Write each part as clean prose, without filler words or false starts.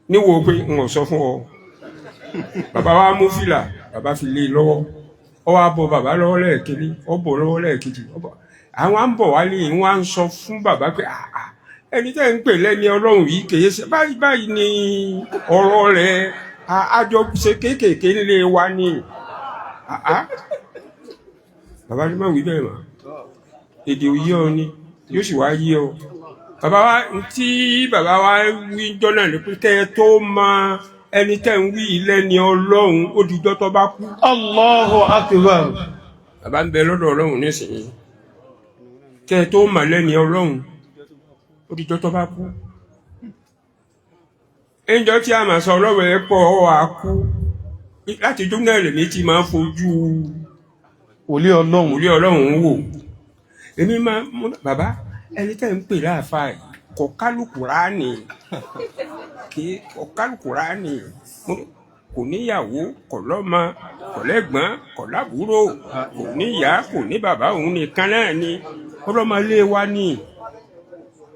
Níwò pé n ò sọ fún ọ. Bàbá wa mú fìlà, bàbá fi lé e lọ́wọ́. Ó wá bọ bàbá lọ́wọ́ lẹ́ẹ̀kínní, ó bọ̀ lọ́wọ́ lẹ́ẹ̀kejì. Ó bọ̀. Àwọn à ń bọ̀ wálé, wọ́n á ń sọ fún bàbá pé àà, ẹni tẹ́ ń pè lẹ́ni Ọlọ́run yìí kìí ṣe báyìí báyìí ni ọ̀rọ̀ rẹ̀. Àjọ ṣe kéékèèké ńlé wa ni. Àá, bàbá ní má wí bẹ́ẹ̀ mọ́, èdè òyí ọ ni yóò sì wá yí ọ. Bàbá wa tí bàbá wa wí jọ́nà ní pé kẹ́ ẹ tó mọ ẹni tẹ́ ń wí lẹ́ni Ọlọ́run, ó dijọ́ tó bá kú. Allahu akbar. Bàbá ń bẹ lọ́dọ̀ Ọlọ́run nísìnyí. Kẹ́ ẹ tó mọ̀ lẹ́ni Ọlọ́run, ó dijọ́ tó bá kú. Ẹnjọ́ tí a máa sọ ọlọ́wọ́ ẹ pọ̀ ọ wà kú láti dúnà lèmi tí máa ń fojú Wòlíì Ọlọ́run. Wòlíì Ọlọ́run wò. Èmi máa mú bàbá ẹni tẹ́ ń pè láàfáà yìí kò kálukùránì, kì kò kálukùránì, kò níyàwó, kò lọ́mọ, kò lẹ́gbọ́n, kò lábúrò, kò níyàá, kò ní bàbá, òun nìkan náà ni ọlọ́mọ ilé wa ní.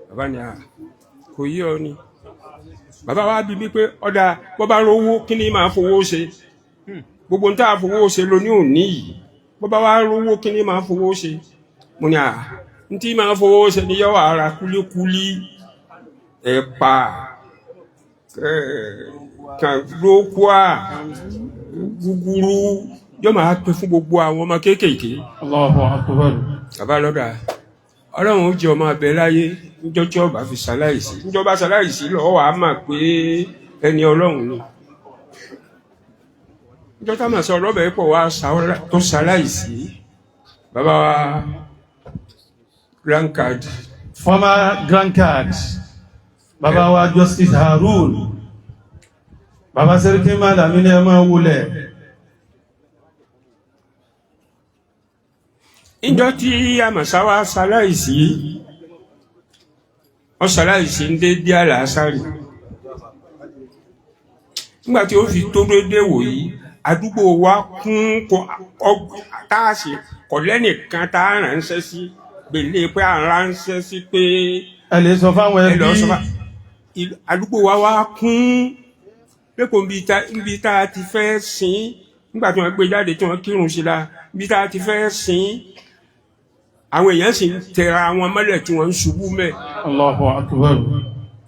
Bàbá ni à kò yí ọ ni. Bàbá wa bí mi pé ọ̀dà bọ́ bá rówó, kí ni máa fowó ṣe? Gbogbo ń tá a fowó ṣe ló ní òní yìí. Bọ́ bá wá rówó, kí ni máa fowó ṣe? Mo ní à ń tí máa fowó ṣe ni yọ ara kúlíkúlí, ẹ̀pà, kàlókùá, gúgúrú, yọ máa pín fún gbogbo àwọn ọmọ kéékèèké. Allahu akbar. Bàbá lọ́dà Ọlọ́run ó jẹ́ ọmọ abẹ láyé níjọ́ tí ọba fi ṣaláìsí, níjọ́ bá ṣaláìsí lọ́wọ́ wàá mà pé ẹni Ọlọ́run ni. Níjọ́ tá màá sọ ọlọ́bẹ̀ pọ̀ wá tó ṣaláìsí, bàbá wa grand card. Former grand card. Bàbá wa Justice Harun. Bàbá Sẹ́ríkí Málàmí ní ẹ máa wulẹ̀. Níjọ́ tí àmàṣá wa ṣaláìsí, ó ṣaláìsí ń dé dé àlàásárì. Nígbà tí ó fi tó dédé wò yìí, àdúgbò wa kún kọ táàsì kò lẹ́nìkan tá a ránṣẹ́ sí gbèlè pé à ń ránṣẹ́ sí pé Ẹ lè sọ fáwọn ẹ ẹbí. lọ sọ fún àdúgbò wa wá kún lẹ́kọ̀ọ́ níbi tá a ti fẹ́ sìn. Nígbà tí wọ́n gbé jáde, tí wọ́n kírun sí la, níbi tá a ti fẹ́ sìn, àwọn èèyàn sì ń tẹra wọn mọ́lẹ̀ tí wọ́n ń ṣubú mẹ́. Allahu akbar.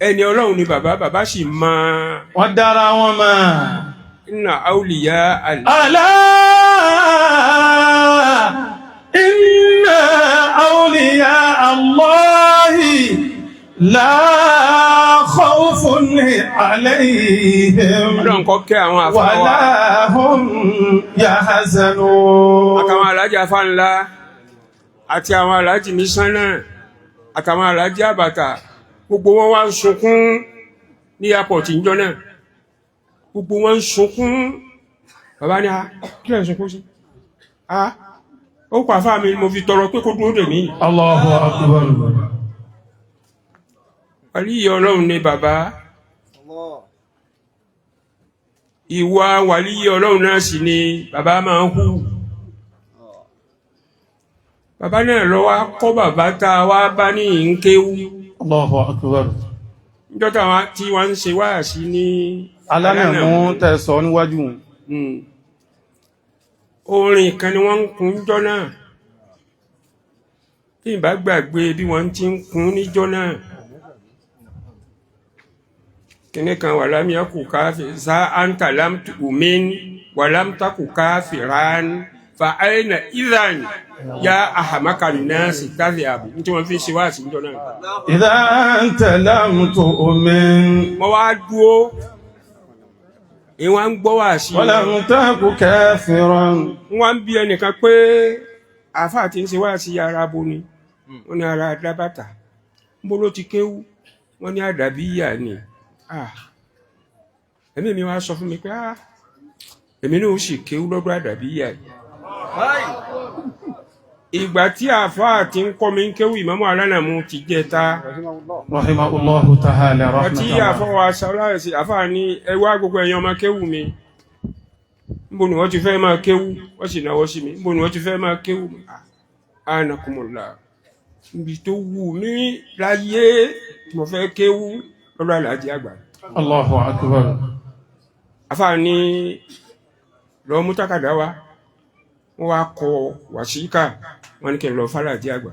Ẹni Ọlọ́run ni bàbá, bàbá sì máa Wọ́n dára wọn mọ̀. Inna awliya àlè. ألا إن أولياء الله لا خوف عليهم Ọlọ́run kọ́ kẹ́ àwọn àfa wa ولا هم يحزنون. Àtàwọn alájà afá ńlá àti àwọn alájì mísánná àtàwọn alájì àbàtà, gbogbo wọn wá ń sunkún ní airport ìjọ náà. Gbogbo wọn ń sunkún. Bàbá ní a kí lẹ̀ ń sunkún sí? A ó kọ àfáà mi, mo fi tọrọ pé kó dúró dè mí. الله أكبر. Wàlíyé Ọlọ́run ni bàbá. Ìwà wàlíyé Ọlọ́run náà sì ni bàbá máa ń hù. Bàbá náà lọ wá kọ́ bàbá tá a wá bá ní ìǹkéwú. الله أكبر. Níjọ́ táwọn tí wọ́n ń ṣe wáàsí ní Alánàmú tẹ̀sọ níwájú. Orin kan ni wọ́n ń kún níjọ́ náà. Bí n bá gbàgbé bí wọ́n ti ń kún níjọ́ náà, kíní kan wà lámìá kù káfí sá áńtà lámtù umin wà lámtàkù káfí rán fa àìnà ìdàn yá àhàmákà náà sì tàbí àbò ní tí wọ́n fi ń ṣe wáàsí níjọ́ náà. إذا أنت لم تؤمن Mo wá dúó, ìwọ̀n ń gbọ́ wáàsí. ولم تك كافرا. Wọ́n ń bí ẹnìkan pé àáfàá tí ń ṣe wá sí ara bo ni. Wọ́n ní ara dábàtà ń bó ló ti kéwú. Wọ́n ní àdàbíyà ni. Ah, ẹ̀mí mi wá sọ fún mi pé ah, èmi náà ó sì kéwú lọ́dọ̀ àdàbíyà yìí. Ìgbà tí àáfàá ti ń kọ́ mi ń kéwú, ìmámù alánàmú ti jẹ́ ta رحمه الله تعالى àti رحمة الله. Àfọwọ́ aṣáláìsí àfáà ní ẹ wá, gbogbo ẹ̀yin ọmọ kéwú mi, níbo ni wọ́n ti fẹ́ máa kéwú? Wọ́n sì náwó sí mi, níbo ni wọ́n ti fẹ́ máa kéwú? Anakumula, níbi tó wù mí láyé mo fẹ́ kéwú. Lọ́dọ̀ aláàjì àgbà. Allahu akbar. Àfáà ní lọ mú tákàdá wá. Wọ́n wá kọ wàsíkà, wọ́n ní kí n lọ fàlàjì àgbà.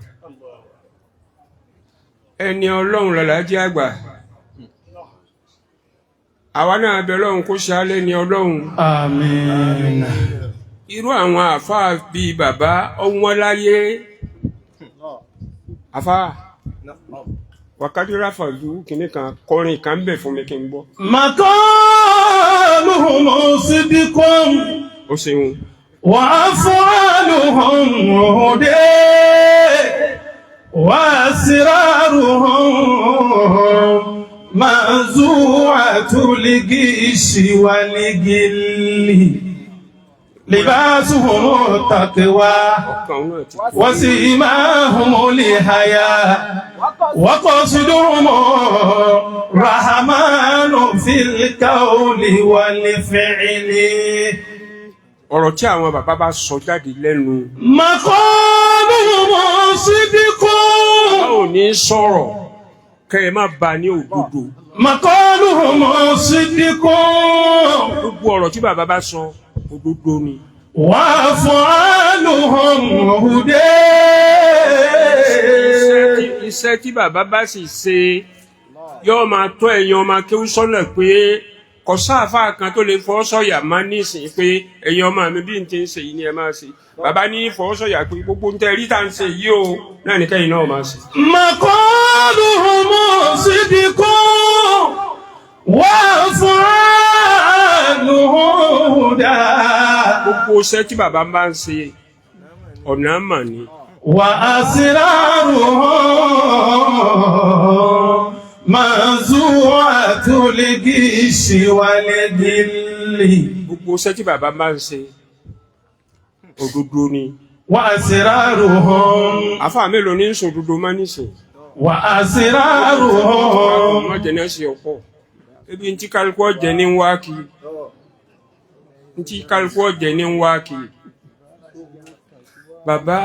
Ẹni Ọlọ́run lọ́làjì àgbà. Àwa náà bẹ Ọlọ́run kó ṣe alẹ́ ní Ọlọ́run. Àmín. Irú àwọn àfáà bíi bàbá ọwọ́n láyé. Àfáà wàkàdúrà fàdú kìnnì kan kọrin kan ń bẹ̀ fún mi kí n gbọ́. Maqaluhum sidqun. Ó ṣeun. وأفعالهم هدى وأسرارهم منزوعة الغش والغل لباسهم التقوى Ọkàn náà ti kú. وسيماهم الحياء وقصدهم الرحمن في القول والفعل. Ọ̀rọ̀ tí àwọn bàbá bá sọ jáde lẹ́nu. مقالهم صدق. Báwo ní sọ̀rọ̀ kẹ́ ẹ má ba ní òdodo. مقالهم صدق. Gbogbo ọ̀rọ̀ tí bàbá bá sọ, òdodo ni. وأفعالهم هدى. Iṣẹ́ tí bàbá bá sì ṣe yóò máa tọ́ ẹ̀yin ọmọ akéwú sọ́nà pé kò sáàfáà kan tó lè fọ́ sọ̀yà máa nísìnyí pé ẹ̀yin ọmọ mi, bí n ti ń ṣe yìí ni ẹ máa ṣe. Bàbá ní fọ́ sọ̀yà pé gbogbo ń tẹ́ rí tá à ń ṣe yìí o náà ní kẹ́yìn náà máa ṣe. مقالهم صدق وأفعالهم هدى. Gbogbo iṣẹ́ tí bàbá bá ń ṣe, ọ̀nà mà ni. وأسرارهم منزوعة الغش والغل. Gbogbo iṣẹ́ tí bàbá bá ń ṣe, òdodo ni. وأسرارهم. Àfáà mélòó ní ń sòdodo má nísìn? وأسرارهم. Ọmọ jẹ náà ṣe ọ̀pọ̀. Ebi ntí kálukú ọ̀jẹ̀ ní ń wá kí. Ntí kálukú ọ̀jẹ̀ ní ń wá kí. Bàbá,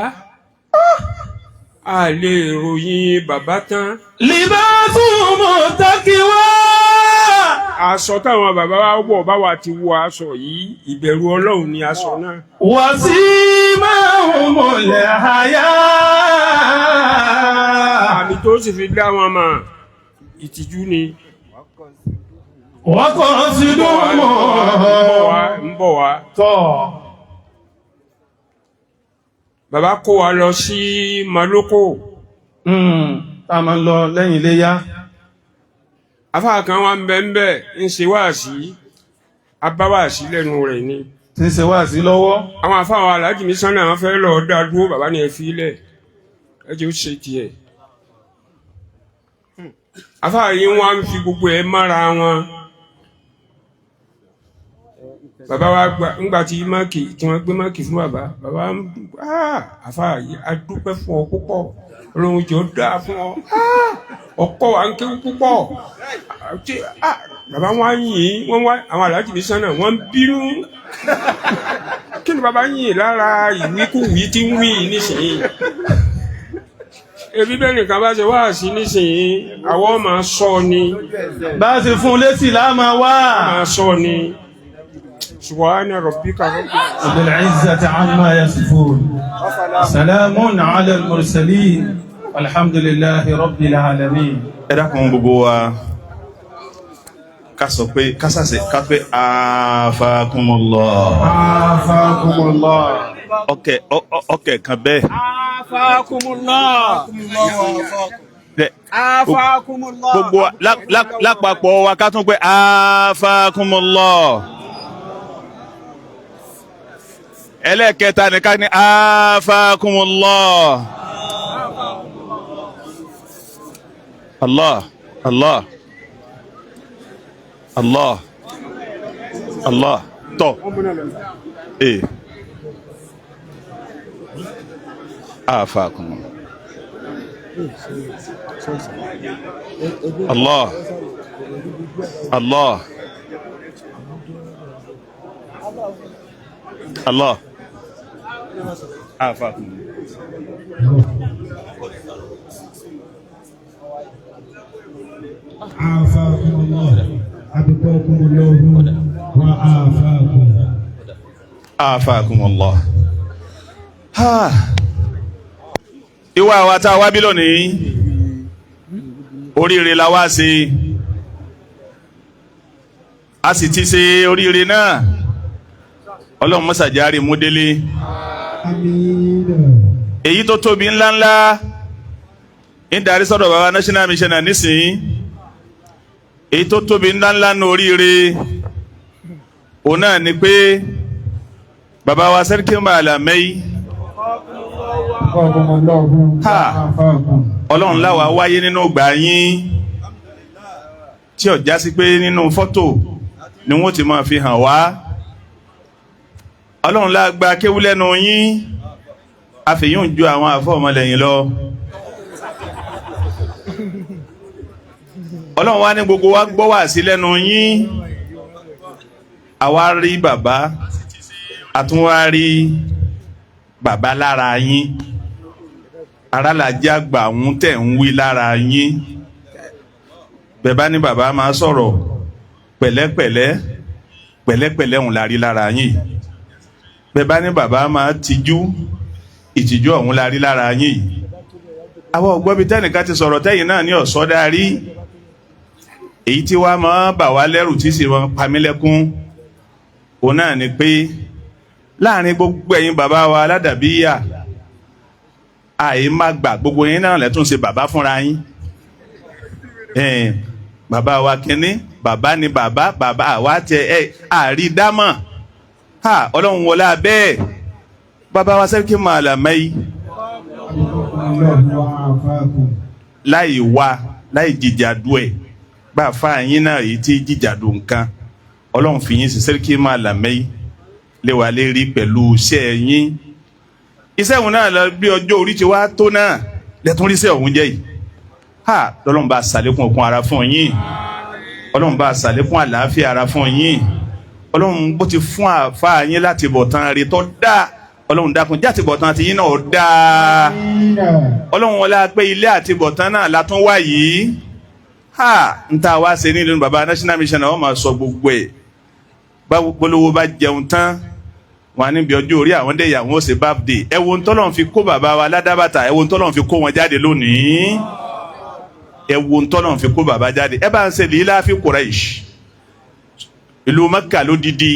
a lè ròyìn bàbá tán. لباسهم التقوى. Aṣọ táwọn bàbá wa wọ̀, báwa ti wọ aṣọ yìí, ìbẹ̀rù Ọlọ́run ni aṣọ náà. وسيماهم الحياء. Àmì tó sì fi dá wọn mọ̀, ìtìjú ni. وقصدهم. Ń bọ̀ wá, ń bọ̀ wá. Tọ́. Bàbá kó wa lọ sí Maloko. Tá a máa ń lọ lẹ́yìn iléyá. Afáà kan wá ń bẹ ń bẹ ń ṣe wáàsí, abá wáàsí lẹ́nu rẹ̀ ni. Tí ń ṣe wáàsí lọ́wọ́. Àwọn afáà wa, aláàjì mi sánà, àwọn fẹ́ lọ dá dúró. Bàbá ni ẹ fi lẹ̀, ẹ jẹ́ ó ṣe tiẹ̀. Afáà yìí wọ́n á fi gbogbo ẹ̀ mára wọn. Bàbá wa gba ńgbà tí máàkì tí wọ́n gbé máàkì fún bàbá, bàbá ń ah, àfáà yìí, a dúpẹ́ fún ọ púpọ̀, Ọlọ́run jọ dáa fún ọ. Ah, ọkọ wa ń kéwú púpọ̀. Àti ah, bàbá wọn á yìn wọ́n wá. Àwọn aláàjì mi sánà wọ́n ń bínú. Kí ni bàbá yìn lára ìwíkúwìí tí ń wí nísìnyí? Ebi bẹ́ẹ̀ nìkan bá ṣe wáàsí nísìnyí, àwọn máa sọ ni. Bá a ṣe fún un létí láàmà wá. Máa sọ ni. Subhana rabbika rabbil بالعزة عما يصفون، سلام على المرسلين، الحمد لله رب العالمين. Ẹ dákun, gbogbo wa, ká sọ pé ká sàṣẹ ká pé afakumullah. عافاكم الله. Ọkẹ ọkẹ kan bẹ́ẹ̀. Afakumullah. Bẹ́ẹ̀. Afakumullah. Gbogbo wa lápapọ̀ wa, ká tún pé afakumullah. Ẹlẹ́ẹ̀kẹta nìkan ní afakumullah. Allah Allah Allah Allah tọ ee afakumullah. Allah Allah Allah afakumullah. عافاكم الله أبقاكم الله وعافاكم. Afakum Allah. Ha. Ìwà wa tá a wá bí lónìí, oríire la wá ṣe, a sì ti ṣe oríire náà. Ọlọ́run mọ́sàjárì mú délé. آمين. Èyí tó tóbi ńláńlá ń darí sọ́dọ̀ baba national missioner nísìnyí. Èyí tó tóbi ńláńlá ní oríire òun náà ni pé baba wa Sẹ́ríkì Màlàmẹ́yì, أبقاكم الله Ha. وعافاكم. Ọlọ́run láwa wáyé nínú ìgbà yín tí ó já sí pé nínú fọ́tò ni wọ́n ti máa fi hàn wá. Ọlọ́run la gba kéwú lẹ́nu yín, àfihàn ju àwọn àfọ́ ọmọlẹ́yìn lọ. Ọlọ́run wá ní gbogbo wa gbọ́ wá sí lẹ́nu yín, àwa rí bàbá, àtúnwá rí bàbá lára yín, arálàjẹ́ àgbà ń tẹ̀ ń wí lára yín. Bẹ́ẹ̀ bá ní bàbá máa sọ̀rọ̀ pẹ̀lẹ́pẹ̀lẹ́, pẹ̀lẹ́pẹ̀lẹ́ òun la rí lára yín. Bẹ́ẹ̀ bá ní bàbá máa tijú, ìtìjú ọ̀hún la rí lára yín. Àwọn ọ̀gbọ́n bíi tẹ́nìkan ti sọ̀rọ̀ tẹ́yìn náà ní ọ̀sọ́ darí. Èyí tí wàá máa bà wá lẹ́rù tí sì máa pa mí lẹ́kún òun náà ni pé láàrin gbogbo ẹ̀yin bàbá wa aládàbíyà, àì má gbà gbogbo yín náà lẹ́tún ṣe bàbá fúnra yín. Bàbá wa kínní, bàbá ni bàbá, bàbá àwa tẹ ẹ àrí dámọ̀. Ha, Ọlọ́run wọlé abẹ́ bàbá wa Sẹ́ríkì Màlàmẹ́yì أبقاكم الله وعافاكم. láì wá láì jìjàdù ẹ̀ bá a fa yín náà èyí tí jìjàdù nǹkan, Ọlọ́run fi yín sí Sẹ́ríkì Màlàmẹ́yì lé wa lérí pẹ̀lú iṣẹ́ yín. Iṣẹ́ òun náà lọ bí ọjọ́ orí ti wá tó náà lẹ́tún rí iṣẹ́ òun jẹ́ yìí. Ha, lọ́lọ́run bá ṣàlékún okun ara fún yín, Ọlọ́run bá ṣàlékún àlàáfíà ara fún yín. Ọlọ́run bó ti fún àfa yín láti bọ̀ tán rí tọ́ dáa, Ọlọ́run dákun jáde bọ̀ tán ti yín náà dáa. آمين. Ọlọ́run wọlé pé ilé àti bọ̀tán náà la tún wá yìí. Ha, n ta wá ṣe nílùú baba national mission náà wọ́n máa sọ gbogbo ẹ̀. Báwo polówó bá jẹun tán wọn á níbi ọjọ́ orí àwọn dẹ̀yà wọn ó ṣe birthday. Ẹ wo ntọ́lọ́run fi kó bàbá wa ládàbàtà, ẹ wo ntọ́lọ́run fi kó wọn jáde lónìí. Ẹ wo ntọ́lọ́run fi kó bàbá jáde. Ẹ bá ń ṣe lìlá fi Quraish, ìlú Mẹ́kà lódìdí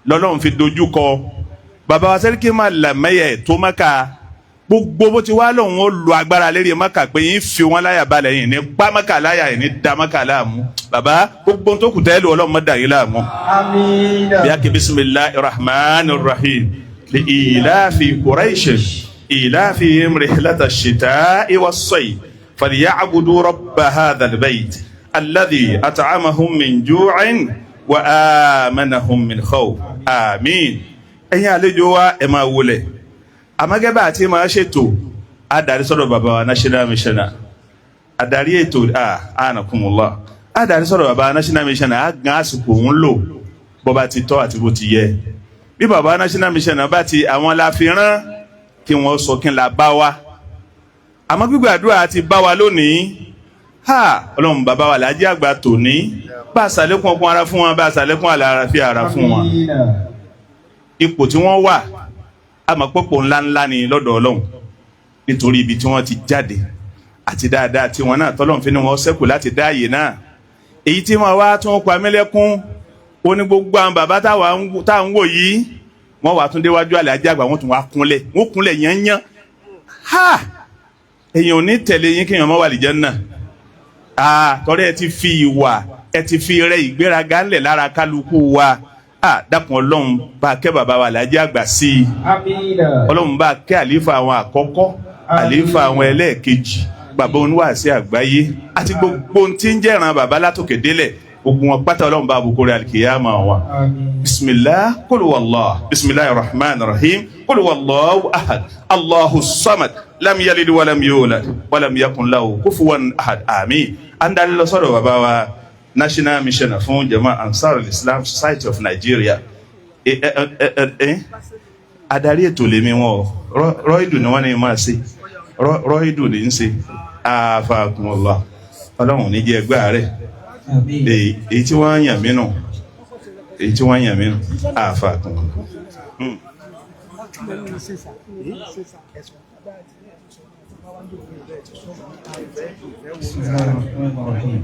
lọ́lọ́run fi dojú kọ bàbá wa Sẹ́ríkì Màlàmẹ́yẹ tó Mẹ́kà. Gbogbo bó ti wá lòun ó lo agbára lérí Mẹ́kà pé yín fi wọn láyà balẹ̀, yìí ní pa Mẹ́kà láyà, yìí ní da Mẹ́kà láàmú. Bàbá, gbogbo tó kù tẹ́lẹ̀, Ọlọ́run má dà yín láàmú. آمين. Bíyàkí bisimilahi rahman rahim li ilafi Quraish ilafihim rihlata shita'i was-sayf falyabudu rabba hadha al-bayt alladhi at'amahum min ju'in wa amanahum min khawf. Àmín. Ẹ̀yin àlejò wa, ẹ máa wọlé. Àmọ́gẹ́bà àti máa ṣètò adarí sọ́dọ̀ bàbá wa national missioner, adarí ètò ànàkùnmùlá, adarí sọ́dọ̀ bàbá national missioner á gan àsìkò òun lò bó bá ti tọ́ àti bó ti yẹ. Bí bàbá national missioner bá ti àwọn la fi rán kí wọ́n sọ kí n la bá wa. Àmọ́ gbígbàdúrà ti bá wa lónìí. Ha, Ọlọ́run, bàbá wa làájẹ́ àgbà tòní, bá a ṣàlékún ọkùn ara fún wọn, bá a ṣàlékún àlàáfíà ara fún wọn. آمين. Ipò tí wọ́n wà, àmọ́ pọ̀pọ̀ ńláńlá ni lọ́dọ̀ Ọlọ́run, nítorí ibi tí wọ́n ti jáde àti dáadáa tí wọ́n náà tọ́lọ́run fi ní wọ́n ṣẹ́kù láti dá àyè náà. Èyí tí wọ́n wá tún pa mí lẹ́kún ó ní gbogbo àwọn bàbá tá à ń wò yìí, wọ́n wà tún déwájú àlẹ́ ajá àgbà, wọ́n tún wá kúnlẹ̀, wọ́n kúnlẹ̀ yányán. Ha, èèyàn ò ní tẹ̀lé yín kéèyàn má wà lìjẹ́ náà. Ah, torí ẹ ti fi ìwà, ẹ ti fi rẹ ìgbéraga ńlẹ̀ lára kálukú wa. Ah, dákun, Ọlọ́run bá kẹ́ bàbá wa làájẹ́ àgbà sí i. آمين. Ọlọ́run bá kẹ́ àlífà àwọn àkọ́kọ́, àlífà àwọn ẹlẹ́ẹ̀kejì, bàbá oníwàásí àgbáyé àti gbogbo ohun tí ń jẹ́ràn bàbá látòkè délẹ̀, gbogbo wọn pátá, Ọlọ́run bá àbùkù rẹ̀ àlìkìyàmà wọn. آمين. Bisimilah kul wallah, bisimilahi rahman rahim, kul wallahu ahad, Allahu samad, lam yalid walam yulad walam yakun lahu kufuwan ahad. Àmín. An darí lọ sọ́dọ̀ bàbá wa national missioner fún Jama Ansar Islam Society of Nigeria. Ẹ ẹ ẹ ẹ adarí ètò lèmi wọn o. Rọ́ìdù ni wọ́n ní máa ṣe, rọ́ìdù ní ń ṣe. Afakumullah. Ọlọ́run ní jẹ́ ẹgbẹ́ rẹ̀. Àmín. Èyí tí wọ́n yàn mí nù, èyí tí wọ́n yàn mí nù, àáfà kan. بسم الله الرحمن الرحيم.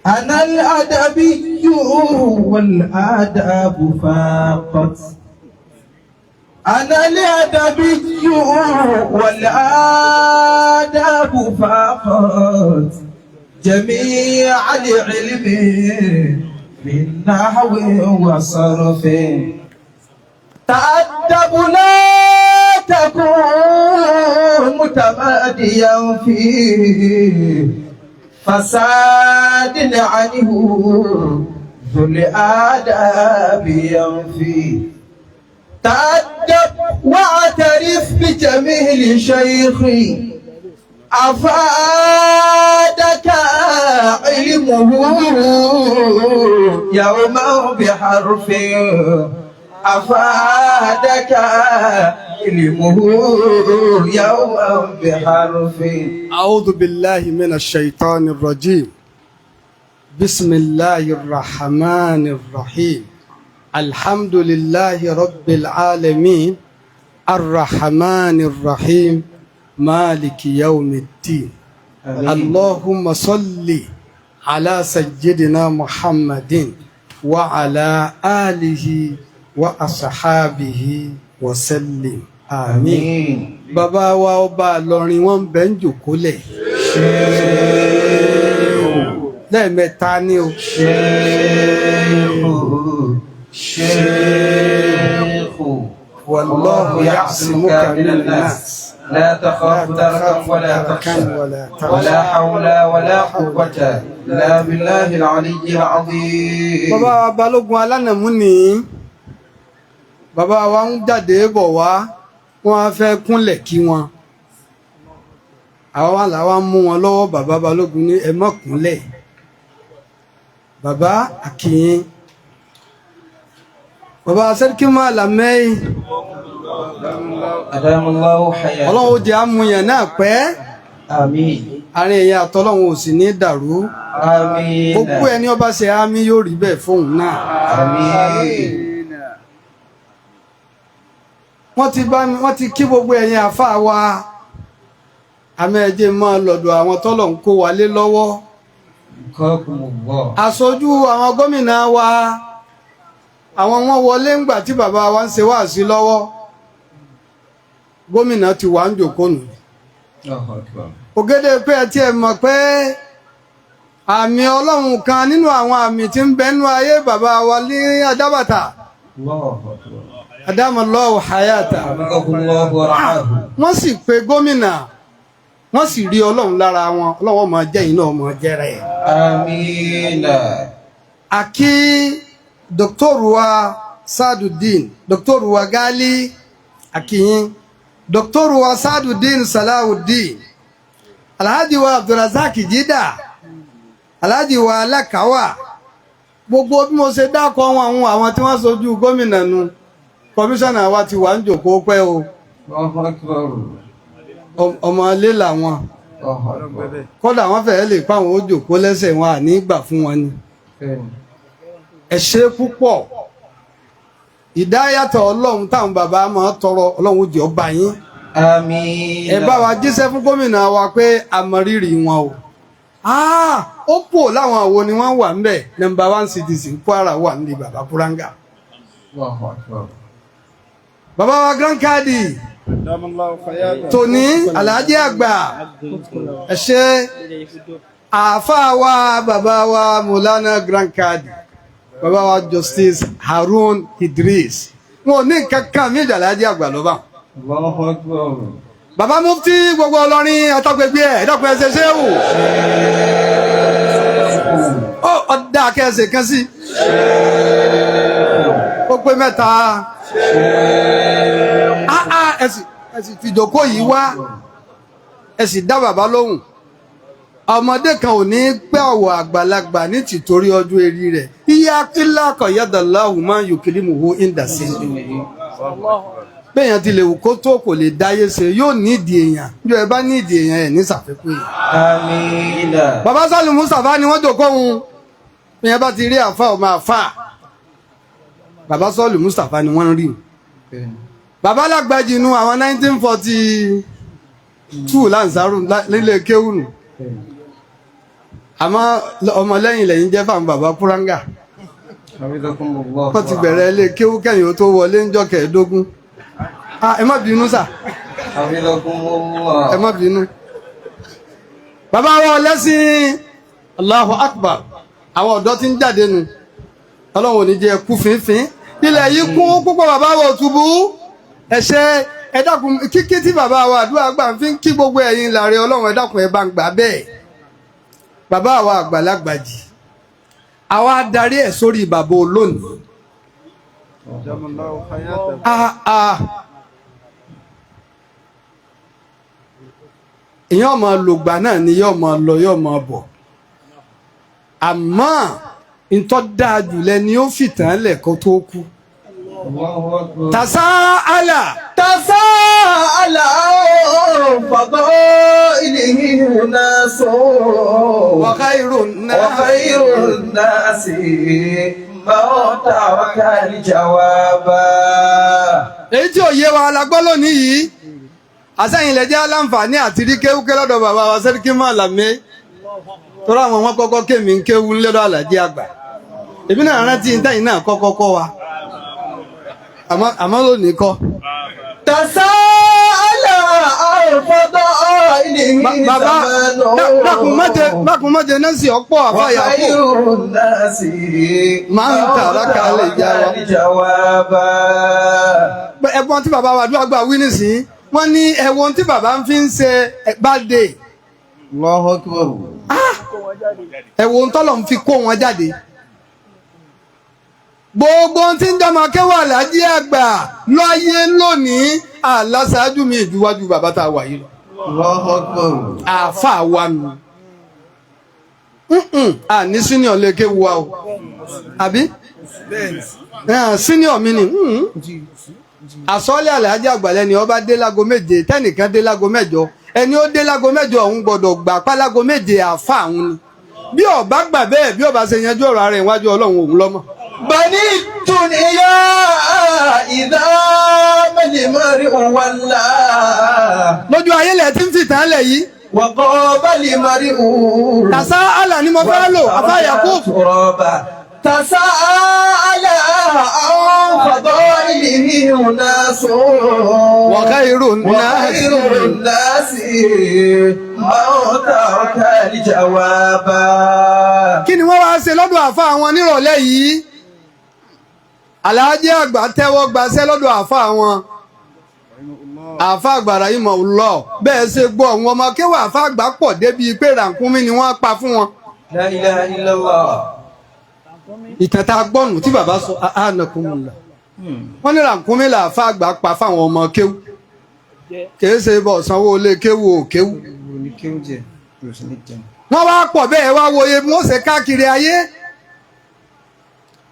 أنا الأدبي والآداب فاقت، أنا الأدبي والآداب فاقت جميع العلم من نحو وصرف. تأدب لا تكون متماديا فيه فساد عنه ذو الآداب ينفي. تأدب واعترف بجميل شيخي أفادك علمه يوما بحرف، أفادك علمه يوما بحرف. أعوذ بالله من الشيطان الرجيم. بسم الله الرحمن الرحيم. الحمد لله رب العالمين الرحمن الرحيم مالك يوم الدين. اللهم صل على سيدنا محمد وعلى آله وأصحابه وسلم. آمين. Bàbá wa ọba Ìlọrin wọ́n ń bẹ ń jòkólẹ̀ lẹ́ẹ̀mẹ́ta ni o. شيخ شيخ. والله يعصمك من الناس. لا تخاف دركا ولا تخشى. ولا تخشى. ولا حول ولا قوة إلا بالله العلي العظيم. Bàbá wa Balógun alánàmú ni bàbá wa ń jáde bọ̀ wá, wọ́n á fẹ́ kúnlẹ̀ kí wọn, àwa wà láwa ń mú wọn lọ́wọ́. Bàbá Balógun ní ẹ má kúnlẹ̀. Bàbá àkìyìn, bàbá sẹ́ríkì máa làmẹ́yìn. أدام الله حياته. Ọlọ́run ó jẹ́ àmúyàn náà pẹ́. آمين. Àárín ẹ̀yà àtọ́lọ́run ò sì ní dàrú. آمين. Gbogbo ẹni ọba ṣe àmì yóò rí bẹ́ẹ̀ fóun náà. آمين. Wọ́n ti bá mi, wọ́n ti kí gbogbo ẹ̀yin àáfàá wa, àmì ẹ̀jẹ̀ máa lọ́dọ̀ àwọn tọ́lọ̀ ń kó wa lé lọ́wọ́. بقاكم الله. Aṣojú àwọn gómìnà wa, àwọn wọn wọlé ńgbà tí bàbá wa ń ṣe wáàsí lọ́wọ́, gómìnà ti wà ń jòkó nù. الله أكبر. Ògèdè pé ẹ tiẹ̀ mọ̀ pé àmì Ọlọ́run kan nínú àwọn àmì tí ń bẹ nínú ayé bàbá wa ní Adábàtà. الله أكبر. Adámọ̀lọ́wọ̀ hayata. حفظه الله ورعاه. Wọ́n sì pe gómìnà, wọ́n sì rí Ọlọ́run lára wọn. Ọlọ́run máa jẹ́ iná ọmọ jẹ́rẹ̀. آمين. Àkí dọ́kítọ́rù wa Sadudeen, dọ́kítọ́rù wa Gali àkíyín, dọ́kítọ́rù wa Sadudeen Salawudeen, Alhaji wa Abdulrazak Jida, Alhaji wa Alákàwà, gbogbo bí mo ṣe dákọ̀ wọn, àwọn tí wọ́n sojú gómìnà nu. Kọmíṣánná wa ti wà ń jòkó pẹ́ o. الله أكبر. Ọmọ ilé làwọn. الله أكبر. Kódà wọ́n fẹ́ẹ́ lè pa àwọn ó jòkó lẹ́sẹ̀ wọn, àní gbà fún wọn ni. Ẹ ṣe púpọ̀. Ìdáyàtọ̀ Ọlọ́run táwọn bàbá máa tọrọ, Ọlọ́run jẹ́ ọba yín. آمين. Ẹ bá wa jíṣẹ́ fún gómìnà wa pé a mọ rírì wọn o. Ó pò láwọn àwo ni wọ́n wà ńbẹ̀. Number one citizen Kwara wà nílé bàbá Kúrángà. الله أكبر. Bàbá wa Grand Kadi tòní, Alhaji àgbà, ẹ ṣe. Àáfàá wa, bàbá wa Mọ̀lánà Grand Kadi, bàbá wa Justice Harun Idris, wọn ò ní nǹkan kan mí ìjà Alhaji àgbà lọ́ba. الله أكبر. Bàbá mufti gbogbo Ìlọrin àtàgbègbè ẹ̀, ẹ̀dàkùn ẹ̀ṣẹ̀ ṣéwù ó ọ̀dà kẹsẹ̀ kan sí ó pé mẹ́ta. Ẹ sì fìjókòó yìí wá, ẹ sì dá bàbá lóhùn. Ọmọdé kan ò ní pẹ́ ọ̀wọ̀ àgbàlagbà ní tìtorí ọjọ́ eré rẹ̀. Iye akílákọ̀ yàdàláhùn máa ń yòkìlímùhó ìdásí. Bẹ́ẹ̀yàn ti lè wù kó tó kò lè dáyé ṣe, yóò nídìí èèyàn. Bí ẹ bá nídìí èèyàn, ẹ̀ ní ṣàfikún èèyàn. Amina. Bàbá Sọ́ọ̀lù Mustapha ni wọ́n jòkó òun. Ìyẹn bá ti rí àfa, ọmọ àfa. Bàbá Sọ́ọ̀lù Mustapha ni wọ́n ń rí. Bàbá Lágbàjì nu àwọn 1942 Lansaru nílé kéwùnù. Àmọ́ ọmọlẹ́yìn lẹ́yìn jẹ́ fáwọn bàbá Kúrángà. Hafizakumullah. Wọ́n ti bẹ̀rẹ̀ ilé kéwú kẹ́yìn ó tó wọlé ń jọ́ 15. Ah, ẹ má bínú sà, Hafizakumullah. ẹ má bínú. Bàbá wa ọlẹ́sìn, Allahu Akbar, àwọn ọ̀dọ́ tí ń jáde nu. Ọlọ́run ò ní jẹ́ kú fínfín. Ilẹ̀ yìí kún púpọ̀. Bàbá wa òtúbú. Ẹ ṣé, ẹ dákun, kíkí tí bàbá wa àdúrà gbà ń fi ń kí gbogbo ẹ̀yin láre Ọlọ́run, ẹ dákun, ẹ bá ń gbà bẹ́ẹ̀. Bàbá wa àgbàlagbà jì. Àwa darí ẹ̀ sórí bàbá olónìí. Ah, ah. Èèyàn máa lògbà náà ni, yóò máa lọ, yóò máa bọ̀, àmọ́ ntọ́ dáa jùlẹ ni ó fìtàn lẹ̀ kó tó kú. Allahu Akbar. Tàṣà àlà. تساءل عن فضائله ناس وخير الناس وخير الناس من ترك الجواب. Èyí tí ò yé wa la gbọ́ lónìí yìí, àsẹ́yìn lẹ jẹ́ aláǹfààní àti rí kéwúké lọ́dọ̀ bàbá wa Sẹ́ríkí Màlàmé, torí àwọn wọn kọ́kọ́ kémi ń kéwú lọ́dọ̀ Àlàjí Àgbà. Èmi náà rántí ìtẹ́yìn náà kọ́kọ́ kọ́ wa, àmọ́ lónìí kọ́. تساءل عن فضائله Bàbá زمان dákun mọ́jẹ, dákun mọ́jẹ náà sì ọ̀pọ̀ àfáyà kù. وخير الناس من ترك الجواب. الجواب. Ẹ̀gbọ́n tí bàbá wa àdúrà gbà wí nísìnyí, wọ́n ní ẹ̀wọ̀n tí bàbá ń fi ń ṣe birthday. Allahu Akbar. Ẹ̀wọ̀n tọ́lọ̀ ń fi kó wọn jáde. Gbogbo ohun tí ń dọ́mọ kéwà Àlàjí Àgbà lọ́yé lónìí, àlàsáájú mi ìjúwájú bàbá tá a wà yìí lọ. Allahu Akbar. Àáfàá wa nù. Àní senior lè kéwu wa o, àbí senior mi ni àsọ́lé Àlàájì Àgbà lẹ́ni ọba dé lágo 7, tẹ́nìkan dé lágo 8, ẹni ó dé lágo 8 ọ̀hún gbọ́dọ̀ gbà pálágo 7 àáfàá òun ni. Bí ọba gbà bẹ́ẹ̀, bí ọba ṣe yanjú ọ̀rọ̀ ara ẹ̀ wájú Ọlọ́run, òun lọ́mọ. بني الدنيا إذا ما المرء ولى Lójú ayé lẹ̀ tí ń fìtàn lẹ̀ yìí. وغاب المرء Tàṣà àlà ni mo fẹ́ lò, àfa Yakub. ترابا تساءل عن فضائله أناس وخير الناس وخير الناس من ترك الجواب. Kí ni wọ́n wá ṣe lọ́dọ̀ àfa àwọn nírọ̀lẹ́ yìí? Àlàájì Àgbà tẹ́wọ́ gbaṣẹ́ lọ́dọ̀ àfa àwọn, àfa àgbàrá yìí mọ̀ lọ bẹ́ẹ̀ ṣe gbọ́ àwọn ọmọ kéwà. Àfa àgbà pọ̀ débi pé ràkúnmí ni wọ́n pa fún wọn. لا إله إلا الله. Ìtàn tá a gbọ́nù tí bàbá sọ àánàkùnmùlà, wọ́n ní ràkúnmí là àfa àgbà pa fáwọn ọmọ kéwù, kìí ṣe bọ̀ sanwó ilé kéwù ò kéwù. Wọ́n wá pọ̀ bẹ́ẹ̀, wá wòye bí wọ́n ṣe káàkiri ayé.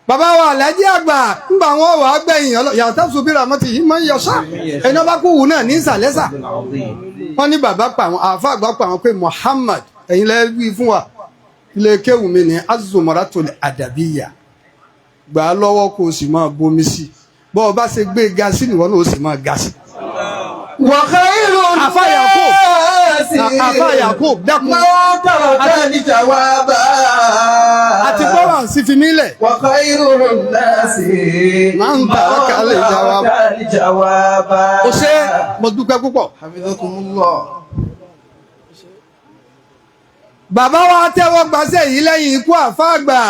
Bàbá wa Àlàjí Àgbà ńgbà wọn wà á gbẹ̀yìn yàtọ̀ subira mọ́tì yìí máa ń yọṣá, ẹni ọba kú wù náà ní ìsàlẹ́sà. Wọ́n ní bàbá pa àwọn àáfà àgbà pa àwọn pé Muhammad, ẹ̀yin lẹ́ wí fún wa, ilé kéwù mi ní azumaratul adabiya, gbà á lọ́wọ́ kó o sì máa bomi sí i, bọ́ ọ bá ṣe gbé ga sí nìwọ náà ó sì máa ga sí. وخير Àfá Yakub. الناس Àfá Yakub, dákun. من ترك الجواب. Àti gbọ́ràn sí fi mí lẹ̀. وخير الناس من ترك الجواب. ترك الجواب. Ó ṣe, mo dúpẹ́ púpọ̀. حفظكم الله. Bàbá wa tẹ́wọ́ gbaṣẹ́ yìí lẹ́yìn ikú àfá àgbà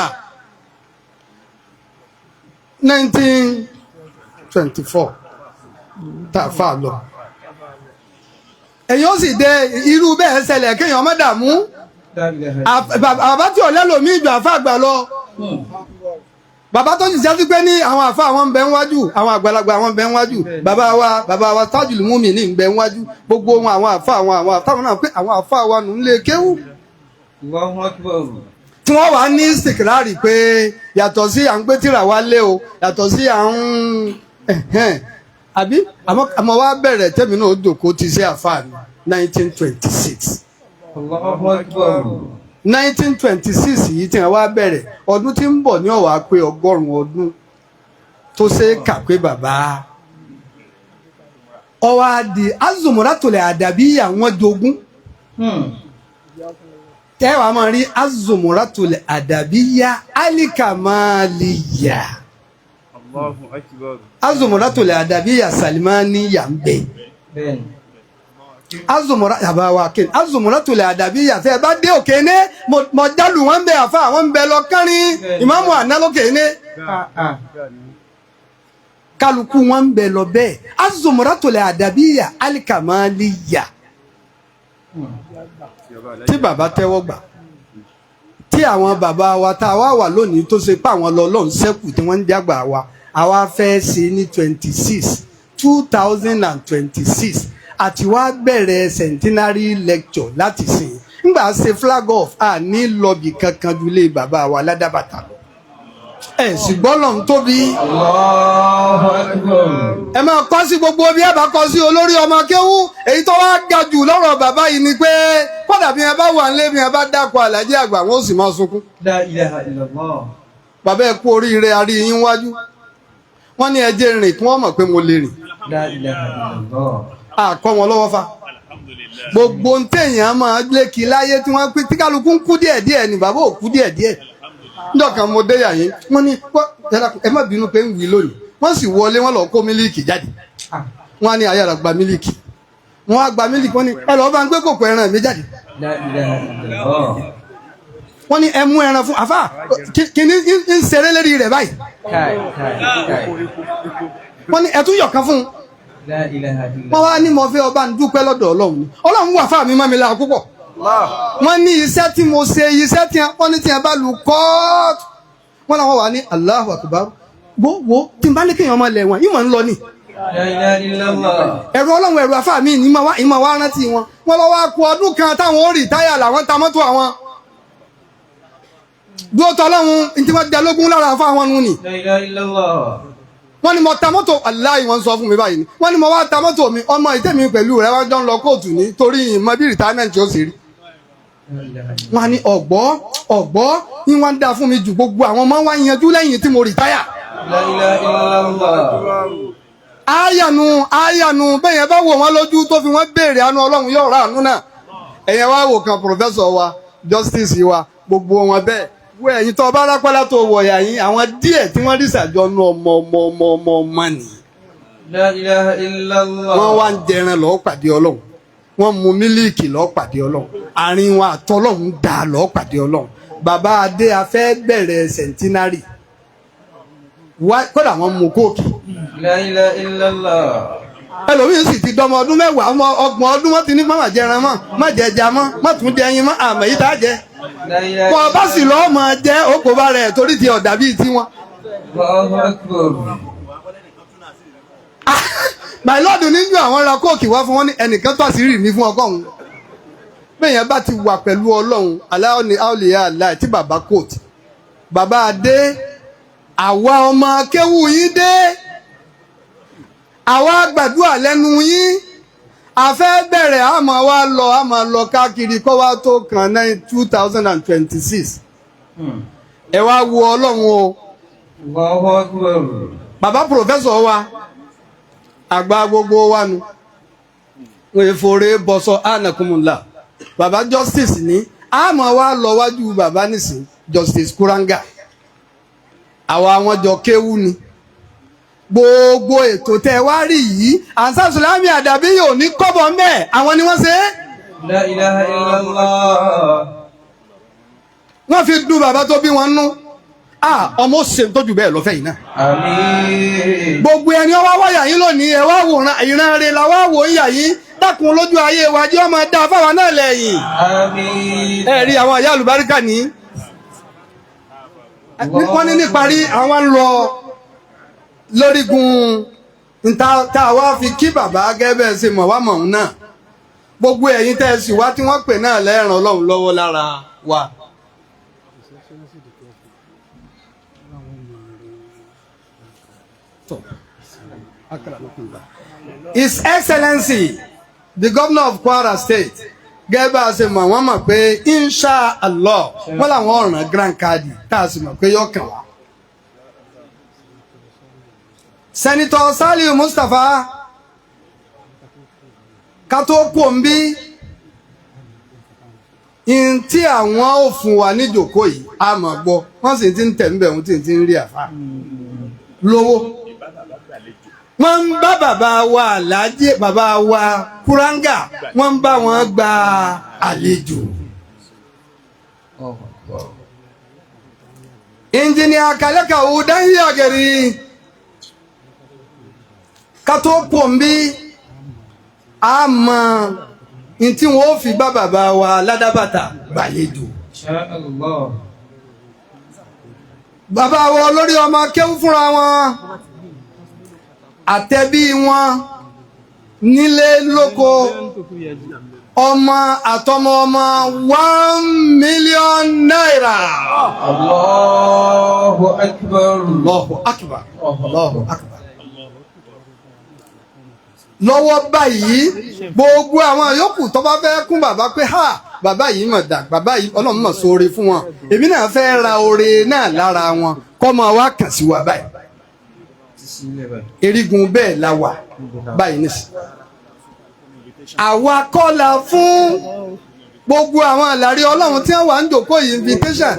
1924 tá a fà lọ. Èyàn ó sì dé irú bẹ́ẹ̀ ṣẹlẹ̀ kéèyàn má dààmú. لا إله إلا Bàbá tí ọ̀lẹ́ lòmí ìjọ àfá àgbà lọ. Bàbá tó sì ṣáájú pé ní àwọn àfá àwọn ń bẹ níwájú, àwọn àgbàlagbà àwọn ń bẹ níwájú, bàbá wa Tajul Muminin ń bẹ níwájú, gbogbo wọn àwọn àfá àwọn àtàwọn náà pé àwọn àfá wa nù ń lé kéwú الله أكبر. tí wọ́n wà ní sìkìrárì pé yàtọ̀ sí à ń gbé tìrà wá lé o, yàtọ̀ sí à ń ẹ̀hẹ́n. Àbí àmọ́ wá bẹ̀rẹ̀ tẹ́mi náà ó jòkó ti ṣe àfáà mi 1926. Allahu Akbar. 1926 yìí tí wọ́n wá bẹ̀rẹ̀, ọdún tí ń bọ̀ ní ọ̀wá pé 100 ọdún tó ṣe é kà pé bàbá ọwọ́ adi azumuratule àdàbí àwọn jogún. Tẹ́wàá máa rí azumuratule àdàbí yá alikamaliya. Allahu Akbar. Azumuratule àdàbí yá salimani yà ń bẹ. Bẹ́ẹ̀ni. Azumura àbáwá kin azumuratule àdàbí yà tẹ́ ẹ bá dé òkè ní mọ jálù wọn bẹ àfa àwọn bẹ lọ kárin ìmáàmù àná lókè ní. Kálukú wọn ń bẹ lọ bẹ́ẹ̀ azumuratule àdàbíyà alikamaliya tí bàbá tẹ́wọ́ gbà, tí àwọn bàbá wa tá a wá wà lónìí tó ṣe pé àwọn lọ́lọ́run ṣẹ́kù tí wọ́n ń jágbà wa, àwa fẹ́ ṣe ní 26, 2026, àti wá bẹ̀rẹ̀ centenary lecture láti sìn ngbà ṣe flag off. A ní lọ́bì kankan ju ilé bàbá wa ládàbàtà lọ. Ẹ̀ sì gbọ́ lọ́n tóbi. Allahu Akbar. Ẹ máa kọ́ sí gbogbo bí ẹ bá kọ́ sí olórí ọmọ kéwú. Èyí tó wá ga jù lọ́rọ̀ bàbá yìí ni pé kódà bí ẹ bá wà nílé, bí ẹ bá dákọ̀ àlàjì àgbà, wọn ó sì máa sunkún. La ilaha illallah. Bàbá, ẹ kú oríire, arí yín wájú. Wọ́n ní ẹ jẹ́ rìn kí wọ́n mọ̀ pé mo lè rìn. La ilaha illallah. Àkọ́ wọn lọ́wọ́ fa gbogbo ń téèyàn máa lé kí láyé tí wọ́n pín tí kálukú ń kú díẹ̀ díẹ̀ ni bàbá ò kú díẹ̀ díẹ̀. Níjọ́ mo dé yà yín, wọ́n ní ẹ má bínú pé ń wí lónìí. Wọ́n sì wọlé, wọ́n lọ kó mílíìkì jáde. Wọ́n á ní ayára gba mílíìkì. Wọ́n á gba mílíìkì, wọ́n ní ẹ lọ́ọ́ bá ń gbé kòkò ẹran mi jáde. La ilaha illallah. Wọ́n ní ẹ mú ẹran fún àfà kìíní ń ṣeré lérí rẹ̀ báyìí. Kai, kai, kai. Wọ́n ní ẹ tún yọ̀kan fún un. La ilaha illallah. Wọ́n wá ní mo fẹ́ ọba ń dúpẹ́ lọ́dọ̀ Ọlọ́run ni Ọlọ́run wà fáàmì mọ́ mi lára púpọ̀. Wọ́n ní iṣẹ́ tí mo ṣe, iṣẹ́ tí wọ́n ní tí wọ́n bá lu kóòtù, wọ́n làwọn wà ní Allahu Akbar. Wo wo tí n bá ní kéèyàn ọmọ lẹ̀ wọ̀n ìwọ̀n ń lọ ni. La ilaha illallah. Ẹ̀rù Ọlọ́run, ẹ̀rù àfáà mi ní ìmọ̀ wá rántí wọn. Wọ́n lọ wá kú ọdún kan táwọn ó rìtáyà làwọn ta mọ́tò àwọn dúró tọ́ Ọlọ́run ní tí wọ́n jẹ lógún lára àfáà wọn nù ni. La ilaha illallah. Wọ́n ní mo ta mọ́tò aláì, wọ́n sọ fún mi báyìí ni wọ́n ní mo wá ta mọ́tò mi. Ọmọ ìtẹ̀mí pẹ̀lú rẹ̀ wọ́n jọ ń lọ kóòtù ní torí ìmọ̀ bí retirement ó sì rí. La ilaha illallah. Wọ́n á ní ọ̀gbọ́ ọ̀gbọ́ ní wọ́n ń dá fún mi ju gbogbo àwọn ọmọ wa yanjú lẹ́yìn tí mo retire. La ilaha illallah. Áyànú áyànú bẹ́ẹ̀ yẹn bá wò wọ́n lójú tó fi wọ́n béèrè àánú Ọlọ́run, yóò rà àánú náà. Ẹ̀yẹn wá wò kan professor wa, justice wa, gbogbo wọn bẹ́ẹ̀ wọ ẹ̀yìn tó bá rápálá tó wọ̀ yà yín, àwọn díẹ̀ tí wọ́n rí sàjọ́nú ọmọ ọmọ ọmọ ọmọ ọmọ nìyí. La ilaha illallah. Wọ́n wá ń jẹran lọ́ọ́ pàdé Ọlọ́run, wọ́n mu mílíìkì lọ́ọ́ pàdé Ọlọ́run, àárín wọn àtọlọ́run dà lọ́ọ́ pàdé Ọlọ́run. Bàbá adé afẹ́ bẹ̀rẹ̀ centenary wá, kódà wọ́n mu kóòkì. La ilaha illallah. Ẹlòmíín sì ti dọmọ ọdún 10, ọmọ 30 ọdún, wọ́n ti ní má má jẹran mọ́, má jẹ ẹja mọ́, má tún jẹ ẹyin mọ́, àmọ́ yìí tá a jẹ. La ilaha. Kọ́ ọ bá sì lọ́ọ́ máa jẹ́ okòó rẹ̀ torí ti ọ̀dà bíi tiwọn. Allahu Akbar. My lord, níjú àwọn ra kóòkì wá fún wọn ní ẹnìkan tó àṣírí mi fún ọkọ òun. Bẹ́ẹ̀ yẹn bá ti wà pẹ̀lú Ọlọ́run aláwọ̀ ní àwòlíyá aláì tí bàbá kóòtù bàbá adé, àwa ọmọ akéwù yín dé, àwa gbàdúrà lẹ́nu yín. A fẹ́ bẹ̀rẹ̀, àmọ́ wa lọ, àmọ́ lọ káàkiri kọ́ wa tó kàn ní 2026. Ẹ wá wo Ọlọ́run o. Allahu Akbar. Bàbá professor wa, àgbà gbogbo wa nu wọn èfòrè bọ̀sọ̀ anakumula. Bàbá justice ní àmọ́ wa lọ wájú bàbá nísìn, Justice Kuranga, àwa àwọn jọ kéwú ni. Gbogbo ètò tẹ wá rí yìí, Ansar Sulami Àdàbí yóò ní kọ́bọ̀ mbẹ́, àwọn ni wọ́n ṣe é. La ilaha illallah. Wọ́n fi dùn bàbá tó bí wọn nú. Ọmọ ṣe tó jù bẹ́ẹ̀ lọ́fẹ̀ẹ́ yìí náà. Àmín. Gbogbo ẹni ọwá wáyà yín lónìí, ẹ wá wòran ìran rẹ̀ la wá wò ń yà yín. Dákun, lójú ayé wa, jẹ́ ọmọ dá fáwa náà lẹ́yìn. Àmín. Ẹ rí àwọn ìyá àlùbáríkà ní wọ́n ní níparí, àwọn ń lọ lórígun tá a wá fi kí bàbá gẹ́gẹ́ ṣe mọ̀ wá mọ̀ òun náà. Gbogbo ẹ̀yin tẹ́ ẹ sì wá tí wọ́n pè náà lẹ́ràn Ọlọ́run lọ́wọ́ lára wa. His Excellency, the Governor of Kwara State, gẹ́gẹ́ bá a ṣe mọ̀, wọ́n mọ̀ pé insha Allah wọ́n làwọn ọ̀ràn grand card tá a sì mọ̀ pé yóò kàn wá. Senator Saliu Mustapha, ká tó kú òǹbí n tí àwọn ò fún wa níjòkó yìí a mọ̀ gbọ́, wọ́n sì ti ń tẹ̀ ń bẹ̀, wọ́n sì ti ń rí àfa lówó. Wọ́n ń bá bàbá wa Alhaji, bàbá wa Kuranga, wọ́n ń bá wọn gba àlejò. Engineer Kalekawu Danyageri, ká tó pò ń bí a mọ n tí wọn ó fi bá bàbá wa Ládàbàtà gbàlejò. Insha Allah. Bàbá wa olórí ọmọ kéwú fúnra wọn àtẹ̀bí wọn nílé lóko, ọmọ àtọmọ ọmọ, ₦1 million. Allahu akbar. Allahu akbar, Allahu akbar. Lọ́wọ́ báyìí, gbogbo àwọn yòókù tó bá fẹ́ kún bàbá pé ha, bàbá yìí mọ̀ dà, bàbá yìí Ọlọ́run mọ̀ sóore fún wọn, èmi náà fẹ́ ra oore náà lára wọn, kọ́ máa wá kàn sí wa báyìí. Erigun bẹ́ẹ̀ la wà báyìí nísì. Àwa kọ́ la fún gbogbo àwọn àlàrí Ọlọ́run tí wọ́n wà ń jòkó yìí invitation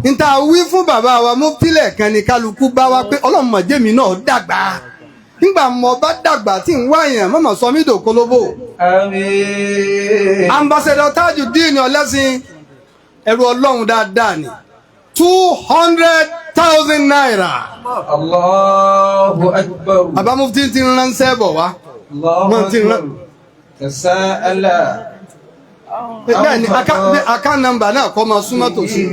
níta wí fún bàbá wa muftilẹ̀ kan ní kálukú bá wa pé Ọlọ́run mọ̀ jẹ́mi náà dàgbà, nígbà mo bá dàgbà tí ń wáyàn mọ̀mọ́ sọ mí dòkólóbó. Àmín. Ambassador Tajudeen Ọlẹ́sìn, ẹrú Ọlọ́run dáadáa ni, ₦200,000. Allahu akbar. Bàbá mufti ti ń ránṣẹ́ bọ̀ wá. Allahu Wọ́n ti akbar. rán. Tasa'ala. Bẹ́ẹ̀ ni account number náà kọ́ máa súnmọ́ tòsí.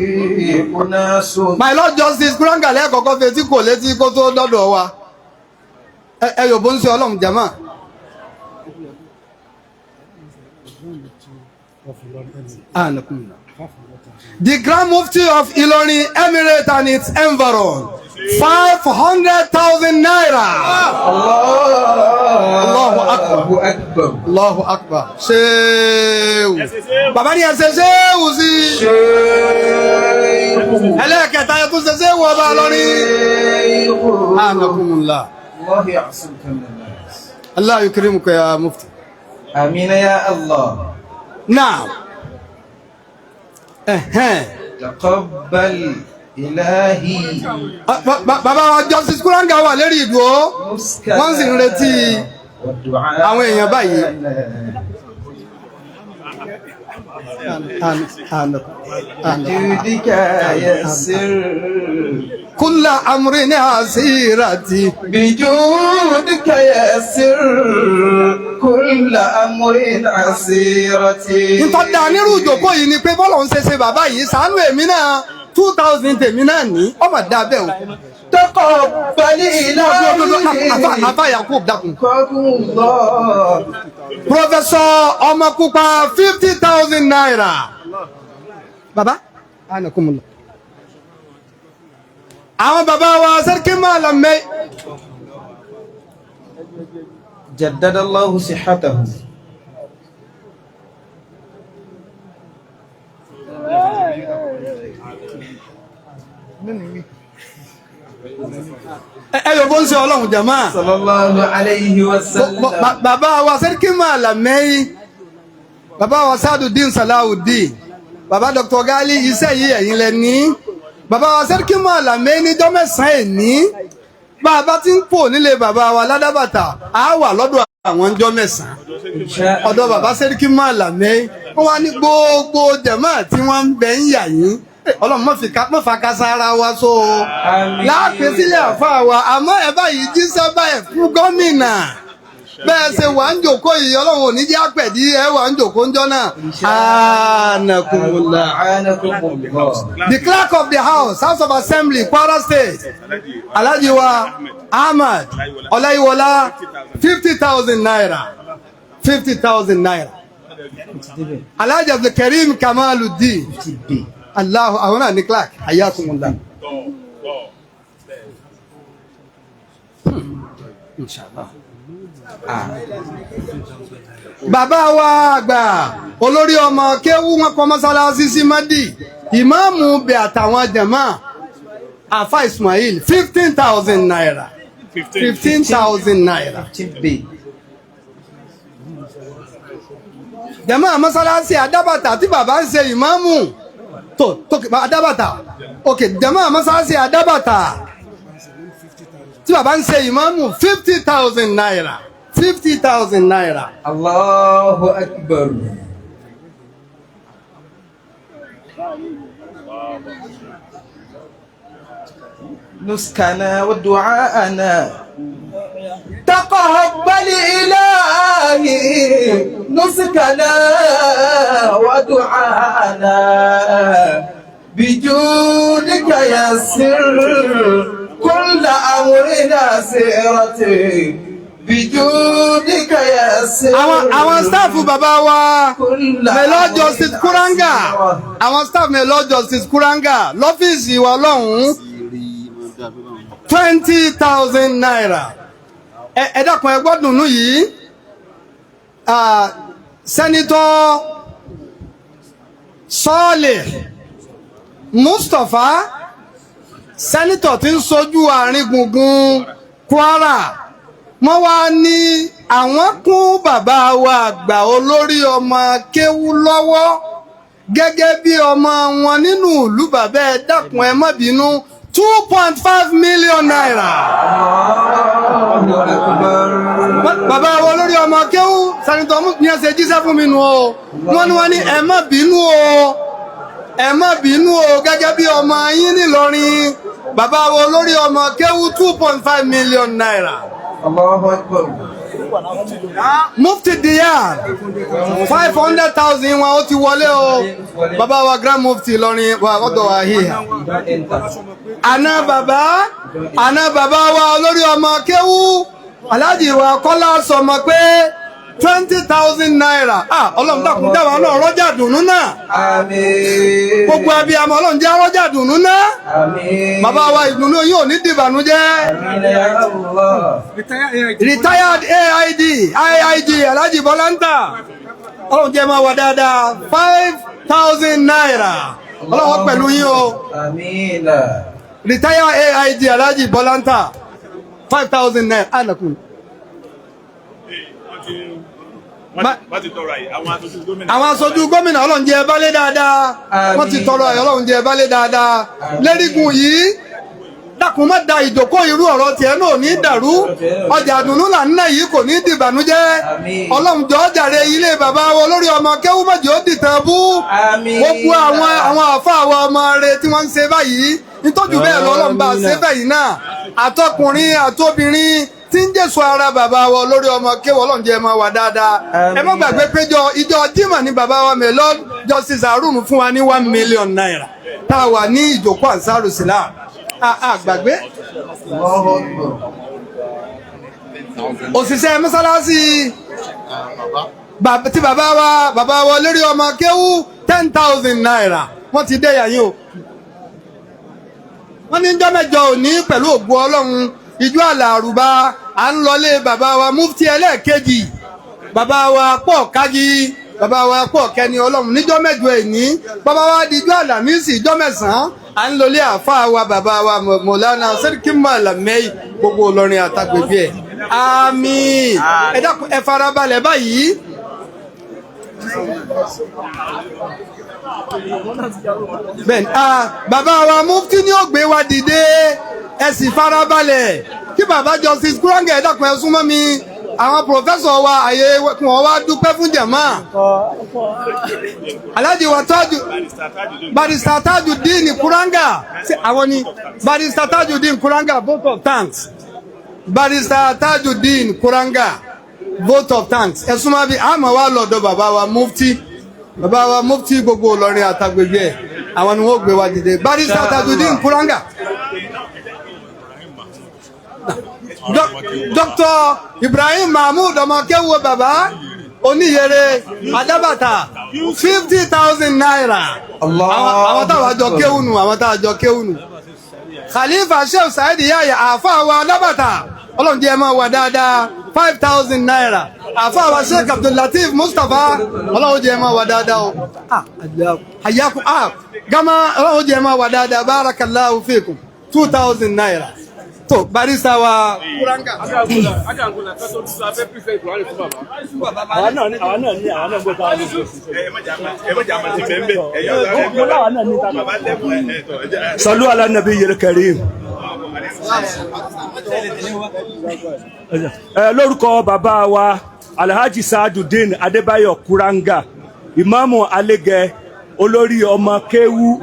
Unasun. My Lord Justice Kuranga lẹ́ẹ̀kọ́kọ́ fetí kò létí kó tó dọ́dọ̀ wa. Ẹ yòbó ń ṣe Ọlọ́run jama. The Grand Mufti of Ilorin Emirate and its environ, ₦500,000. Allahu akbar. Akbar. Allahu akbar. Ṣéwù. Bàbá ní ẹsẹ̀ ṣéwù sí. Sheikh. Ẹlẹ́ẹ̀kẹta ẹ tún ṣe ṣéwù ọba Ìlọrin. Sheikh. Anakumullah. Allah ya'simuka min an-nas. Allah yukrimuka ya mufti. Amina ya Allah. Naam. Ẹ̀hẹ́n. Taqabbal ilahi. Bàbá wa Justice Kuranga wà lérí ìdúró. Wọ́n sì ń retí àwọn èèyàn báyìí. Judika yassir. Kulla amrin asirati. Bijudika yassir. Kulla amrin asirati. Nǹkan da nírú ìjòkó yìí ni pé bọ́lọ̀ ń ṣe ṣe bàbá yìí ṣàánú èmi náà, 2,000 tèmi náà ní ọmọ dá bẹ́ẹ̀ o. Taqabbal ilahi. Àfà Yakub dákun. Qakumullah. Professor Ọmọkúpa, ₦50,000. Bàbá, anakumullah. Àwọn bàbá wa Sẹ́ríkì Malam mẹ́. Jaddadallahu sihhatahu. Ẹ yóò bó ń ṣe Ọlọ́run jàmá. Sallallahu alayhi wa sallam. Bàbá wa Sẹ́ríkì Malam mẹ́yìn. Bàbá wa Sadudeen Salawudeen. Bàbá Dr. Gali, iṣẹ́ yìí ẹ̀yin lẹ ní. Bàbá wa Sẹ́ríkì Malam mẹ́yìn níjọ́ mẹ́sàn-án ẹ̀ ní. Bàbá tí ń pò nílé bàbá wa Ládàbàtà, á wà lọ́dọ̀ àwọn ńjọ́ mẹ́sàn-án. Ọ̀dọ̀ bàbá Sẹ́ríkì Malam mẹ́yìn. Wọ́n wá ní gbogbo jàmá tí wọ́n ń bẹ ń yà yín. Ọlọ́run má fa kásá ara wa so. Àmín. Láàpẹ́ sílẹ̀ àfa wa, àmọ́ ẹ báyìí jíṣẹ́ báyìí fún gómìnà. Bẹ́ẹ̀ ṣe wà ń jòkó yìí, Ọlọ́run ò ní jẹ́ àpẹ̀dí ẹ wà ń jòkó ń jọ́ náà. Anakumullah. Anakumullah. The clerk of the house, House of Assembly, Kwara State, Alhaji wa Ahmad Ọláyíwọlá, ₦50,000. ₦50,000. Alhaji Abdulkareem Kamaluddin. Allahu àwọn náà ní clerk. Ayakumullah. Inshallah. Bàbá wa àgbà olórí ọmọ kéwú wọn kọ́ mọ́sálásí sí Mádì, ìmáàmù bẹ̀ àtàwọn jàmá Àfà Ismail 15,000 naira, 15,000 naira. Jàmá mọ́sálásí Adábàtà tí bàbá ń ṣe ìmáàmù tó Adábàtà, ok, jàmá mọ́sálásí Adábàtà tí bàbá ń ṣe ìmáàmù 50,000 naira, 50,000 naira. Allahu Akbar. نسكنا ودعاءنا تقبل إلهي نسكنا ودعاءنا بجودك يسر كل أمر ناسرة بجودك يسر. Àwọn staff bàbá wa Melo Justice Kuranga, àwọn staff Melo Justice Kuranga lọ́fíìsì wa lọ́hùn-ún 20,000 naira. Ẹ dákun, ẹ gbọ́ dùnú yìí. Sẹ́nitọ́ Sọ́ọ̀lẹ̀ Mustapha, sẹ́nitọ̀ tí ń sojú àárín gbùngbùn Kwara, wọ́n wá ní àwọn kún bàbá wa àgbà olórí ọmọ kéwú lọ́wọ́ gẹ́gẹ́ bí ọmọ wọn nínú ìlú. Bàbá ẹ dákun, ẹ má bínú, 2.5 million naira. Bàbá wa olórí ọmọ kéwú sẹ́nitọ̀ ní ẹsẹ̀ jíṣẹ́ fún mi nù o. Wọ́n ní ẹ má bínú o, ẹ má bínú o, gẹ́gẹ́ bí ọmọ yín nílọrin, bàbá wa olórí ọmọ kéwú 2.5 million naira. Allahu Akbar. Mufti Diyar 500,000 wọn ó ti wọlé o. Bàbá wa Grand Mufti Ìlọrin wa ọ̀dọ̀ wa híhà. Àná bàbá wa olórí ọmọ kéwú Alhaji wa Kọ́lá sọmọ pé 20,000 naira. Ọlọ́run dákun dáwà náà rọ́jà dùnú náà. Àmín. Gbogbo abiyamọ Ọlọ́run jẹ́ rọ́jà dùnú náà. Àmín. Bàbá wa ìdùnnú yóò ní dìbànújẹ́. Àmín ya Allah. Retired AID IIG Alhaji Bọ́láńtà, Ọlọ́run jẹ́ máa wà dáadáa, 5,000 naira. Ọlọ́run pẹ̀lú yín o. Àmín. Retired AIG Alhaji Bọ́láńtà 5,000 naira. Alakun. Wọ́n ti tọrọ àyè àwọn aṣojú gómìnà. Àwọn aṣojú gómìnà Ọlọ́run jẹ́ bálé dáadáa. Wọ́n ti tọrọ àyè, Ọlọ́run jẹ́ bálé dáadáa. Lẹ́rìgùn yìí dákun má da ìdókò irú ọ̀rọ̀ tiẹ̀ náà ní dàrú. Ọjà àdùnnú là ń ná yìí kò ní dìbànújẹ́. Ọlọ́run jọ̀ọ́ jàre ilé bàbá wa olórí ọmọ kéwú mọ̀jọ́ dìtàn bú. Gbogbo àwọn àfa àwọn ọmọ rẹ tí wọ́n ń ṣe báyìí nítọ́jú bẹ́ẹ̀ lọ Ọlọ́run bá ṣe bẹ́yìí náà, àtọkùnrin àtobìnrin tí ń jésù ara bàbá wa olórí ọmọ kéwú, Ọlọ́run jẹ́ máa wà dáadáa. Ẹ má gbàgbé péjọ ìjọ Jímọ̀ ní bàbá wa Melo Justice Harun fún wa ní 1 million naira tá a wà ní ìjókòó Ansaru Islam. Àgbàgbé òṣìṣẹ́ mọ́sálásí tí bàbá wa lórí ọmọ kéwú 10,000 naira wọ́n ti dé yàyín o. Wọ́n ní jọ́ mẹ́jọ òní pẹ̀lú ògo Ọlọ́run ìjọ àlàrúbá à ń lọlé bàbá wa mufti ẹlẹ́ẹ̀kejì, bàbá wa pọ̀ kági, bàbá wa pọ̀ kẹni Ọlọ́run níjọ́ mẹ́jọ ẹ̀ní. Bàbá wa di ìjọ àlàmísì ìjọ mẹ́sàn-án à ń lọlé àfáà wa bàbá wa Mọ̀lánà Sẹ́ríkì Màlámẹ́yì gbogbo Ìlọrin àtàgbègbè ẹ̀. Àmín. Ẹ dákun ẹ farabalẹ̀ báyìí. Bẹ́ẹ̀ni, bàbá wa mufti ní ó gbé wa dìde, ẹ sì farabalẹ̀ kí bàbá Justice Kuranga ẹ dákun ẹ súnmọ́ mi. Àwọn pòfẹ́sọ̀ wa àyè kí wọ́n wá dúpẹ́ fún jàmá. Alhaji wa Taju Barrister Tajudeen Kuranga, àwọn ni Barrister Tajudeen Kuranga, vote of thanks. Barrister Tajudeen Kuranga, vote of thanks. Ẹ súnmọ́ bí àmọ́ wa lọ́dọ̀ bàbá wa mufti, bàbá wa mufti gbogbo Ìlọrin àtàgbègbè ẹ̀, àwọn ni wọ́n gbé wa dìde. Barrister Tajudeen Kuranga. Dr. Ibrahim Mahmood ọmọkéwu bàbá oníyèrè Adábàtà 50,000 naira. Àwọn táwọn àjọ kéwù nù, àwọn táwọn àjọ kéwù nù. Khalifa Sheikh Saheed Yahya, àáfàá wa Alábàtà, Ọlọ́run jẹ́ ẹ máa wà dáadáa, ₦5,000. Àáfàá wa Sheikh Abdullateef Mustapha, Ọlọ́run jẹ́ ẹ máa wà dáadáa o. Ah, hayyakum, ah, gama, Ọlọ́run jẹ́ ẹ máa wà dáadáa, barakallahu fikum, ₦2,000. Tó barista wa Kuranga. Àwa náà ní, àwa náà ní, àwa náà gbọ́dọ̀ àwọn Ẹ má jà máa ti bẹ́ẹ̀ bẹ́ẹ̀. Ẹ̀yọ́ ọ̀gá àwa náà ní ta. Bàbá lẹ́bùn ẹ̀ tọ̀ ẹ jẹ́. Sallu ala nabiyil karim. Ẹ lórúkọ bàbá wa Alhaji Saadudeen Adébáyọ̀ Kuranga, ìmáàmù Alégẹ, olórí ọmọ kéwú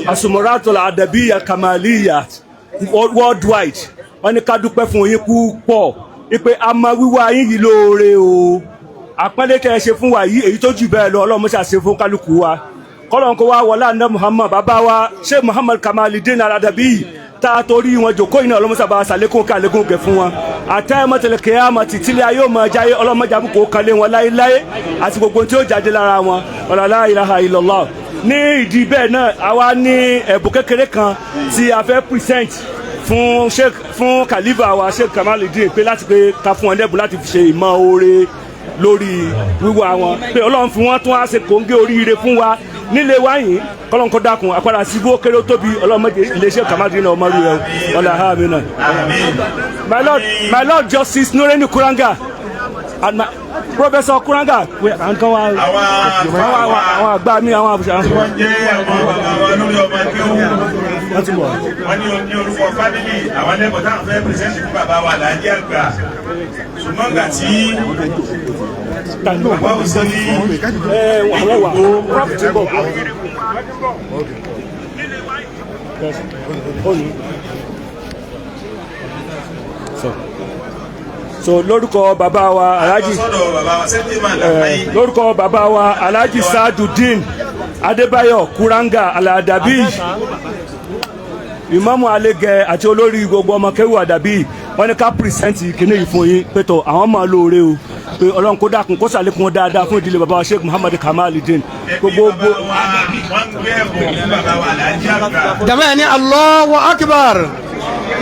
Asumuratul Adabiya Kamaliya worldwide, wọ́n ní ká dúpẹ́ fún yín púpọ̀ ipe a mọ wíwá yín yìí lóore o. Àpọ́nlé tẹ́ ẹ ṣe fún wa yìí, èyí tó jù bẹ́ẹ̀ lọ, Ọlọ́run ṣe àṣe fún kálukú wa. Kọ́lọ́n kó wá wọlé àná Muhammad, bàbá wa Sheikh Muhammad Kamaludin Aladabi, tá a torí wọn jòkó iná, Ọlọ́run sábà ṣàlékún ká àlékún kẹ fún wọn. Àtẹ́mọ́tẹ̀lẹ̀ kẹ́yàmọ́ tìtílẹ̀ ayé ò mọ̀ jáyé, Ọlọ́mọdé àbúkò kalẹ̀ wọn láéláé àti gbogbo tí ó jáde lára wọn. La ilaha illallah. Ní ìdí bẹ́ẹ̀ náà, àwa ní ẹ̀bùn kékeré kan tí a fẹ́ present fún Sheikh, fún Khalifa wa Sheikh Kamaludin, pé láti pé ká fún wọn lẹ́bùn láti fi ṣe ìmọ̀ oore lórí wíwá wọn, pé Ọlọ́run fi wọ́n tún á ṣe kòńgé oríire fún wa nílé wa yìí. Kọ́lọ́n kó dákun, àpàdà sí bó kéré ó tóbi, Ọlọ́run mọ́jẹ iléeṣẹ́ Kamaludin náà ọmọ rú ẹ ọlá ha mi náà. My lord, my lord Justice Nureni Kuranga and my Professor Kuranga, àwọn kan wá, àwọn àgbà mi, àwọn àbùsà. Tí wọ́n jẹ́ ọmọ bàbá wa lórí ọmọ kéwú, wọ́n ní orúkọ family àwọn lẹ́kọ̀ọ́ táwọn fẹ́ present fún bàbá wa Alhaji àgbà, ṣùgbọ́n gbà tí bàbá ò sí ní Àwọn wà prof ti bọ̀. So lórúkọ bàbá wa Alhaji sọ́dọ̀ bàbá wa sẹ́tìmà làmáyé, lórúkọ bàbá wa Alhaji Saadudeen Adébáyọ̀ Kuranga Aladabi, ìmáàmù Alégẹ àti olórí gbogbo ọmọ kéwù àdàbí, wọ́n ní ká present kínní yìí fún yín pé tó àwọn máa lóore o, pé Ọlọ́run kó dákun kó ṣàlékún dáadáa fún ìdílé bàbá wa Sheikh Muhammad Kamaludin gbogbo. Bàbá wa wọ́n ń gbé ẹ̀bùn fún bàbá wa Alhaji àgbà. Jama ní Allahu Akbar.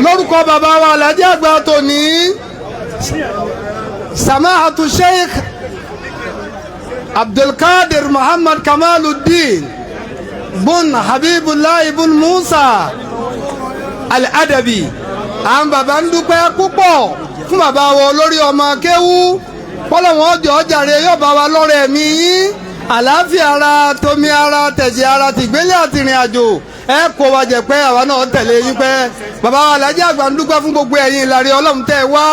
Lórúkọ bàbá wa Alhaji àgbà tòní, Samahatu Sheikh Abdulkadir Muhammad Kamaluddin bun Habibullah bun Musa Al-Adabi, àwọn bàbá ń dúpẹ́ púpọ̀ fún bàbá wa olórí ọmọ kéwú, pọ́lọ́wọ́n ọjọ́ ọjàre yóò bá wa lọ́rẹ̀ ẹ̀mí yín, àlàáfíà ara, tomi ara, tẹ̀jẹ̀ ara, tìgbélé àtìrìn àjò, ẹ kó wa jẹ pé àwa náà tẹ̀lé yín pẹ́. Bàbá wa Alhaji àgbà ń dúpẹ́ fún gbogbo ẹ̀yin ìlàrí Ọlọ́run tẹ́ ẹ wá,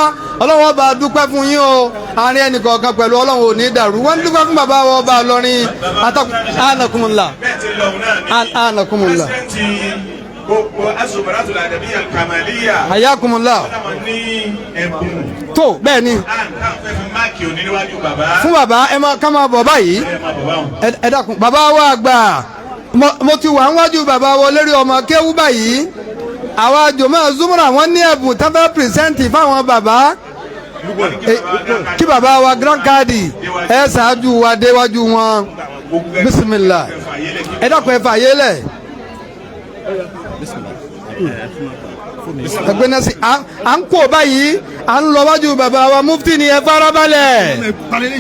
Ọlọ́run ọba dúpẹ́ fún yín o, àárín ẹnìkọ̀ọ̀kan pẹ̀lú Ọlọ́run ò ní dàrú. Wọ́n ń dúpẹ́ fún bàbá wa ọba Ìlọrin anakumula Bẹ́ẹ̀ ti lọ́hùn náà ní anakumula president gbogbo Asumuratul Adabiya Kamaliya hayakumula wọ́n ní ẹ̀bùn tó bẹ́ẹ̀ ni à ń tàn fẹ́ fún máàkì òní níwájú bàbá. Fún bàbá, ẹ máa ká máa bọ̀ báyìí. Ẹ máa bọ̀ báwọn. Ẹ dákun, bàbá wa àgbà, mo ti wà níwájú bàbá wa lórí ọmọ kéwú báyìí. Àwa jòmọ́ zumura, wọ́n ní ẹ̀bùn tá fẹ́ present fáwọn bàbá. Kí bàbá wa grand cadi ẹ ṣáájú wa déwájú wọn. Bisimilah, ẹ dákun, ẹ fààyè lẹ̀. Ẹgbẹ́ náà sí à ń kó báyìí, à ń lọ wájú bàbá wa mufti ni. Ẹ farabalẹ̀,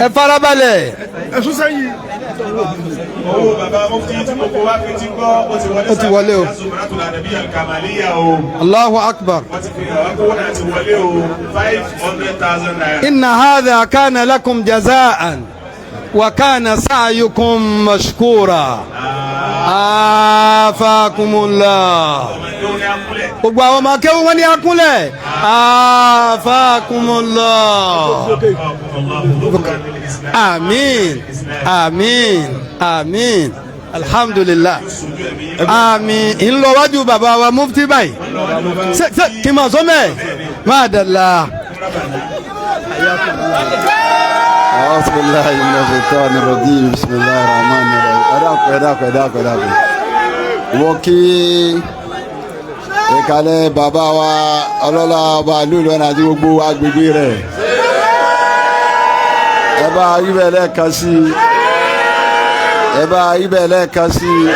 ẹ farabalẹ̀. Owó bàbá mufti tí gbogbo wa fi ti gbọ́, ó ti wọlé. Ó ti wọlé o. Asumuratul Adabiya Kamaliya o. Allahu akbar. Wọ́n ti fi hàn wá kó náà ti wọlé o, ₦500,000. Inna hadha kana lakum jaza'an wa kana sa'yukum mashkura. Afakumullah. Gbogbo àwọn ọmọ akéwù wọn ní akúnlẹ̀. Afakumullah. Àmín, àmín, àmín. Alhamdulillah. Àmín. Ńlọwájú bàbá wa mufti báyìí. Ṣé kí n máa sọ mẹ́ẹ̀? Máa dàlá. أعوذ بالله من الشيطان الرجيم، بسم الله الرحمن الرحيم. Ẹ dákun, ẹ dákun, ẹ dákun, ẹ dákun. Mo kí ìkàlẹ̀ bàbá wa ọlọ́lá ọba ìlú Ìlọrin àti gbogbo agbègbè rẹ̀. Ẹ bá ibẹ̀ lẹ́ẹ̀kan sí i. Ẹ bá ibẹ̀ lẹ́ẹ̀kan sí i.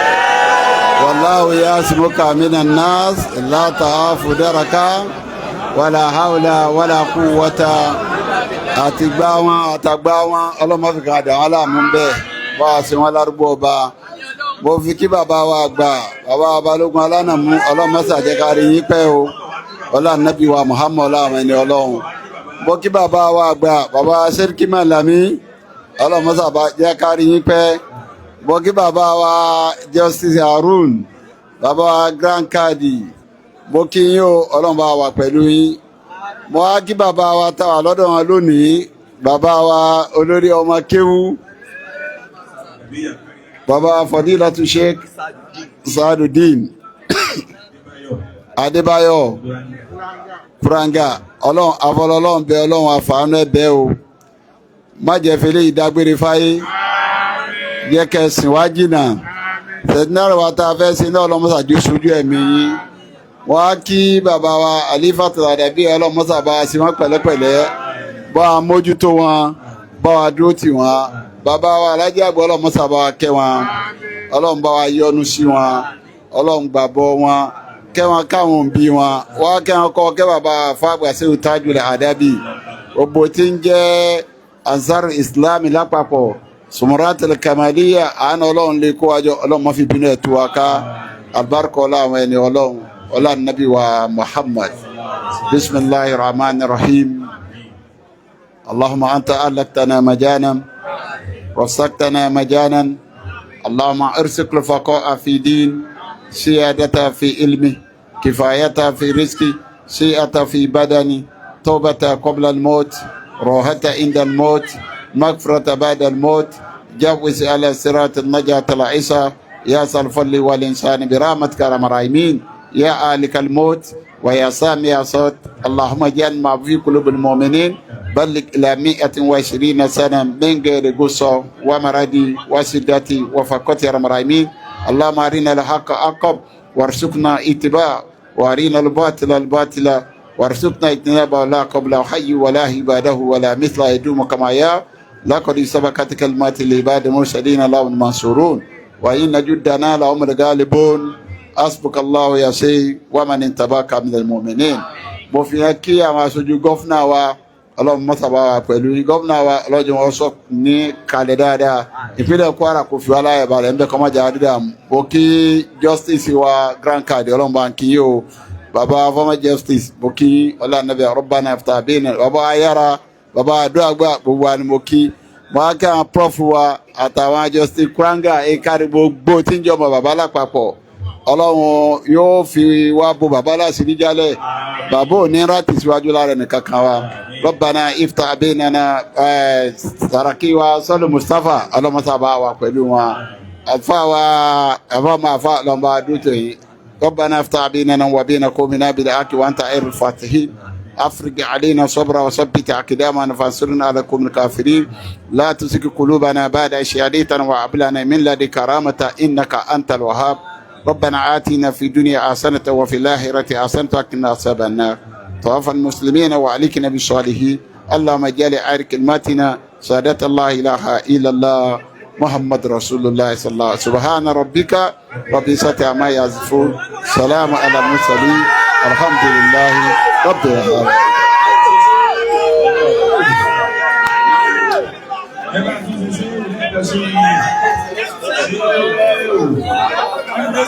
Wallahu yasimuka minan nas la ta'afu daraka wala hawla wala quwwata. Àtìgbà wọn àtàgbà wọn ọlọ́mọ fi kàdà wọn láàmú bẹ́ẹ̀ bá a ṣe wọn lárúgbó ọba. Mo fi kí bàbá wa gbà, bàbá wa Balógun Alánàmú, ọlọ́mọ ṣàjẹkárí yín pẹ́ o, ọlá nàbí wa Muhammad, ọlá àwọn ẹni ọlọ́run. Mo kí bàbá wa gbà, bàbá Sẹ́ríkì Màlámí, ọlọ́mọ ṣàjẹkárí yín pẹ́. Mo kí bàbá wa Justice Harun, bàbá wa Grand Kadi, mo kí yín o, ọlọ́run bá wà pẹ̀lú yín. Mo wá kí bàbá wa táwa lọ́dọ̀ wọn lónìí, bàbá wa olórí ọmọ kéwú, bàbá Fadilatu Sheikh Saadudeen Adébáyọ̀ Kuranga. Ọlọ́run afọlọ́lọ́run bẹ, ọlọ́run àfààní ẹbẹ o, má jẹ́ fẹlẹ́ ìdágbére fáyé, jẹ́ kẹsìn wá jìnnà sẹ̀dínárì wa tá a fẹ́ ṣe ní ọlọ́mọṣàjú sojú ẹ̀mí yín. Wọ́n á kí bàbá wa Alifatu Adabi, ọlọ́mọṣàbá sí wọn pẹ̀lẹ́pẹ̀lẹ́, bá wa mójútó wọn, bá wa dúró tì wọn. Bàbá wa Alájí Àgbà, ọlọ́mọṣàbá wa kẹ́ wọn, ọlọ́run bá wa yọ́nú sí wọn, ọlọ́run gbàbọ́ wọn, kẹ́ wọn káwọn òbí wọn wọ́n á kẹ́ wọn kọ́ kẹ́ bàbá fàgbà sí Tajul Adabi, gbogbo tí ń jẹ́ Ansar Islam lápapọ̀, Sumuratul Kamaliya, àánú ọlọ́run lè kó wájọ, ọlọ́run má fi bínú ẹ̀ tú wa ká, alibarika ọlá àwọn ẹni ọlọ́run, ọlá nabi wa Muhammad. Bisimilahi rahman rahim. Allahumma anta alaktana majana rasaktana majanan. Allahumma irzik lufaqa'a fi din siyadata fi ilmi kifayata fi rizqi siyata fi badani tawbata qabla al-maut rohata inda al-maut مغفرة بعد الموت جوز على صراط النجاة العيسى يا ذا الفضل والإنسان برحمتك يا الراحمين يا آلك الموت ويا سامع صوت. اللهم اجعل ما في قلوب المؤمنين بلغ إلى 120 سنة من غير غصة ومرض وسدة وفقة يا الراحمين. اللهم أرنا الحق حقا وارزقنا اتباعه وأرنا الباطل الباطل وارزقنا اجتنابه، لا قبل حي ولا عباده ولا مثل يدوم كما يا لقد سبقت كلمات العباد المرسلين لهم المنصورون وإن جدنا لهم الغالبون. حسبك الله يا سيد ومن اتبعك من المؤمنين. Mo fi hàn kí àwọn aṣojú governor wa, ọlọ́run mọ́sàbá wa pẹ̀lú governor wa, ọlọ́jọ́ wọn sọ ní kalẹ̀ dáadáa, ìpínlẹ̀ Kwara kò fi wá láyè balẹ̀ ńbẹ kọ́mọ́jà dídà. Mo kí justice wa Grand Kadi, ọlọ́run bá ń kí yìí o. Baba former justice, mo kí ọlọ́run Rabbana iftah bina, baba ayára, baba àdúràgbà, gbogbo wa ni mo kí. Mo á kí àwọn prof wa àtàwọn justice Kuranga ekari, gbogbo tí ń jọmọ baba lápapọ̀, ọlọ́run yóò fi wá bo baba láṣìírí jálẹ̀, bàbá ò ní rántí síwájú lára ẹnìkan kan wa. Rabbana iftah bainana. Saraki wa Sọlù Mustapha, ọlọ́mọsábà wa pẹ̀lú wọn, àfa wa àfa ma àfa lọ́nba dúró yìí. ربنا افتح بيننا وبين قومنا بالحق وانت خير الفاتحين. افرج علينا صبرا وثبت اقدامنا فانصرنا على القوم الكافرين. لا تزغ قلوبنا بعد إذ هديتنا وهب لنا من لدنك رحمة انك انت الوهاب. ربنا آتنا في الدنيا حسنة وفي الآخرة حسنة وقنا عذاب النار. توفى المسلمين وعليكنا بالصالحين. اللهم اجعل آخر كلماتنا سادة الله إله إلا الله محمد رسول الله صلى الله عليه وسلم. سبحان ربك رب العزة عما يصفون، سلام على المرسلين، الحمد لله رب العالمين. Ẹ bá tún ṣe sí ẹ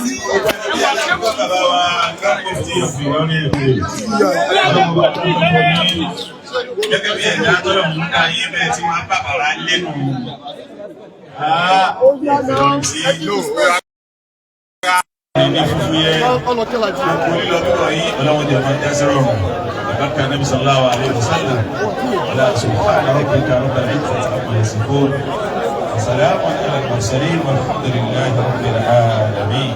sí bàbá wa Grand Mufti of Ìlọrin Èkó, gẹ́gẹ́ bí ẹ̀dá tọ́lọ̀ ń ká yín bẹ́ẹ̀ tí wọ́n á bàbàrà lẹ́nu ní fúfú yẹ gbogbo lílọ bíbọ̀ yín, ọlọ́wọ́n jẹ́ máa já sí rọrùn ìbákan Nabi sallallahu alaihi wasallam. Wala subhana rabbika rabbil izzati amma yasifun wa salamun ala al-mursalin walhamdulillahi rabbil alamin.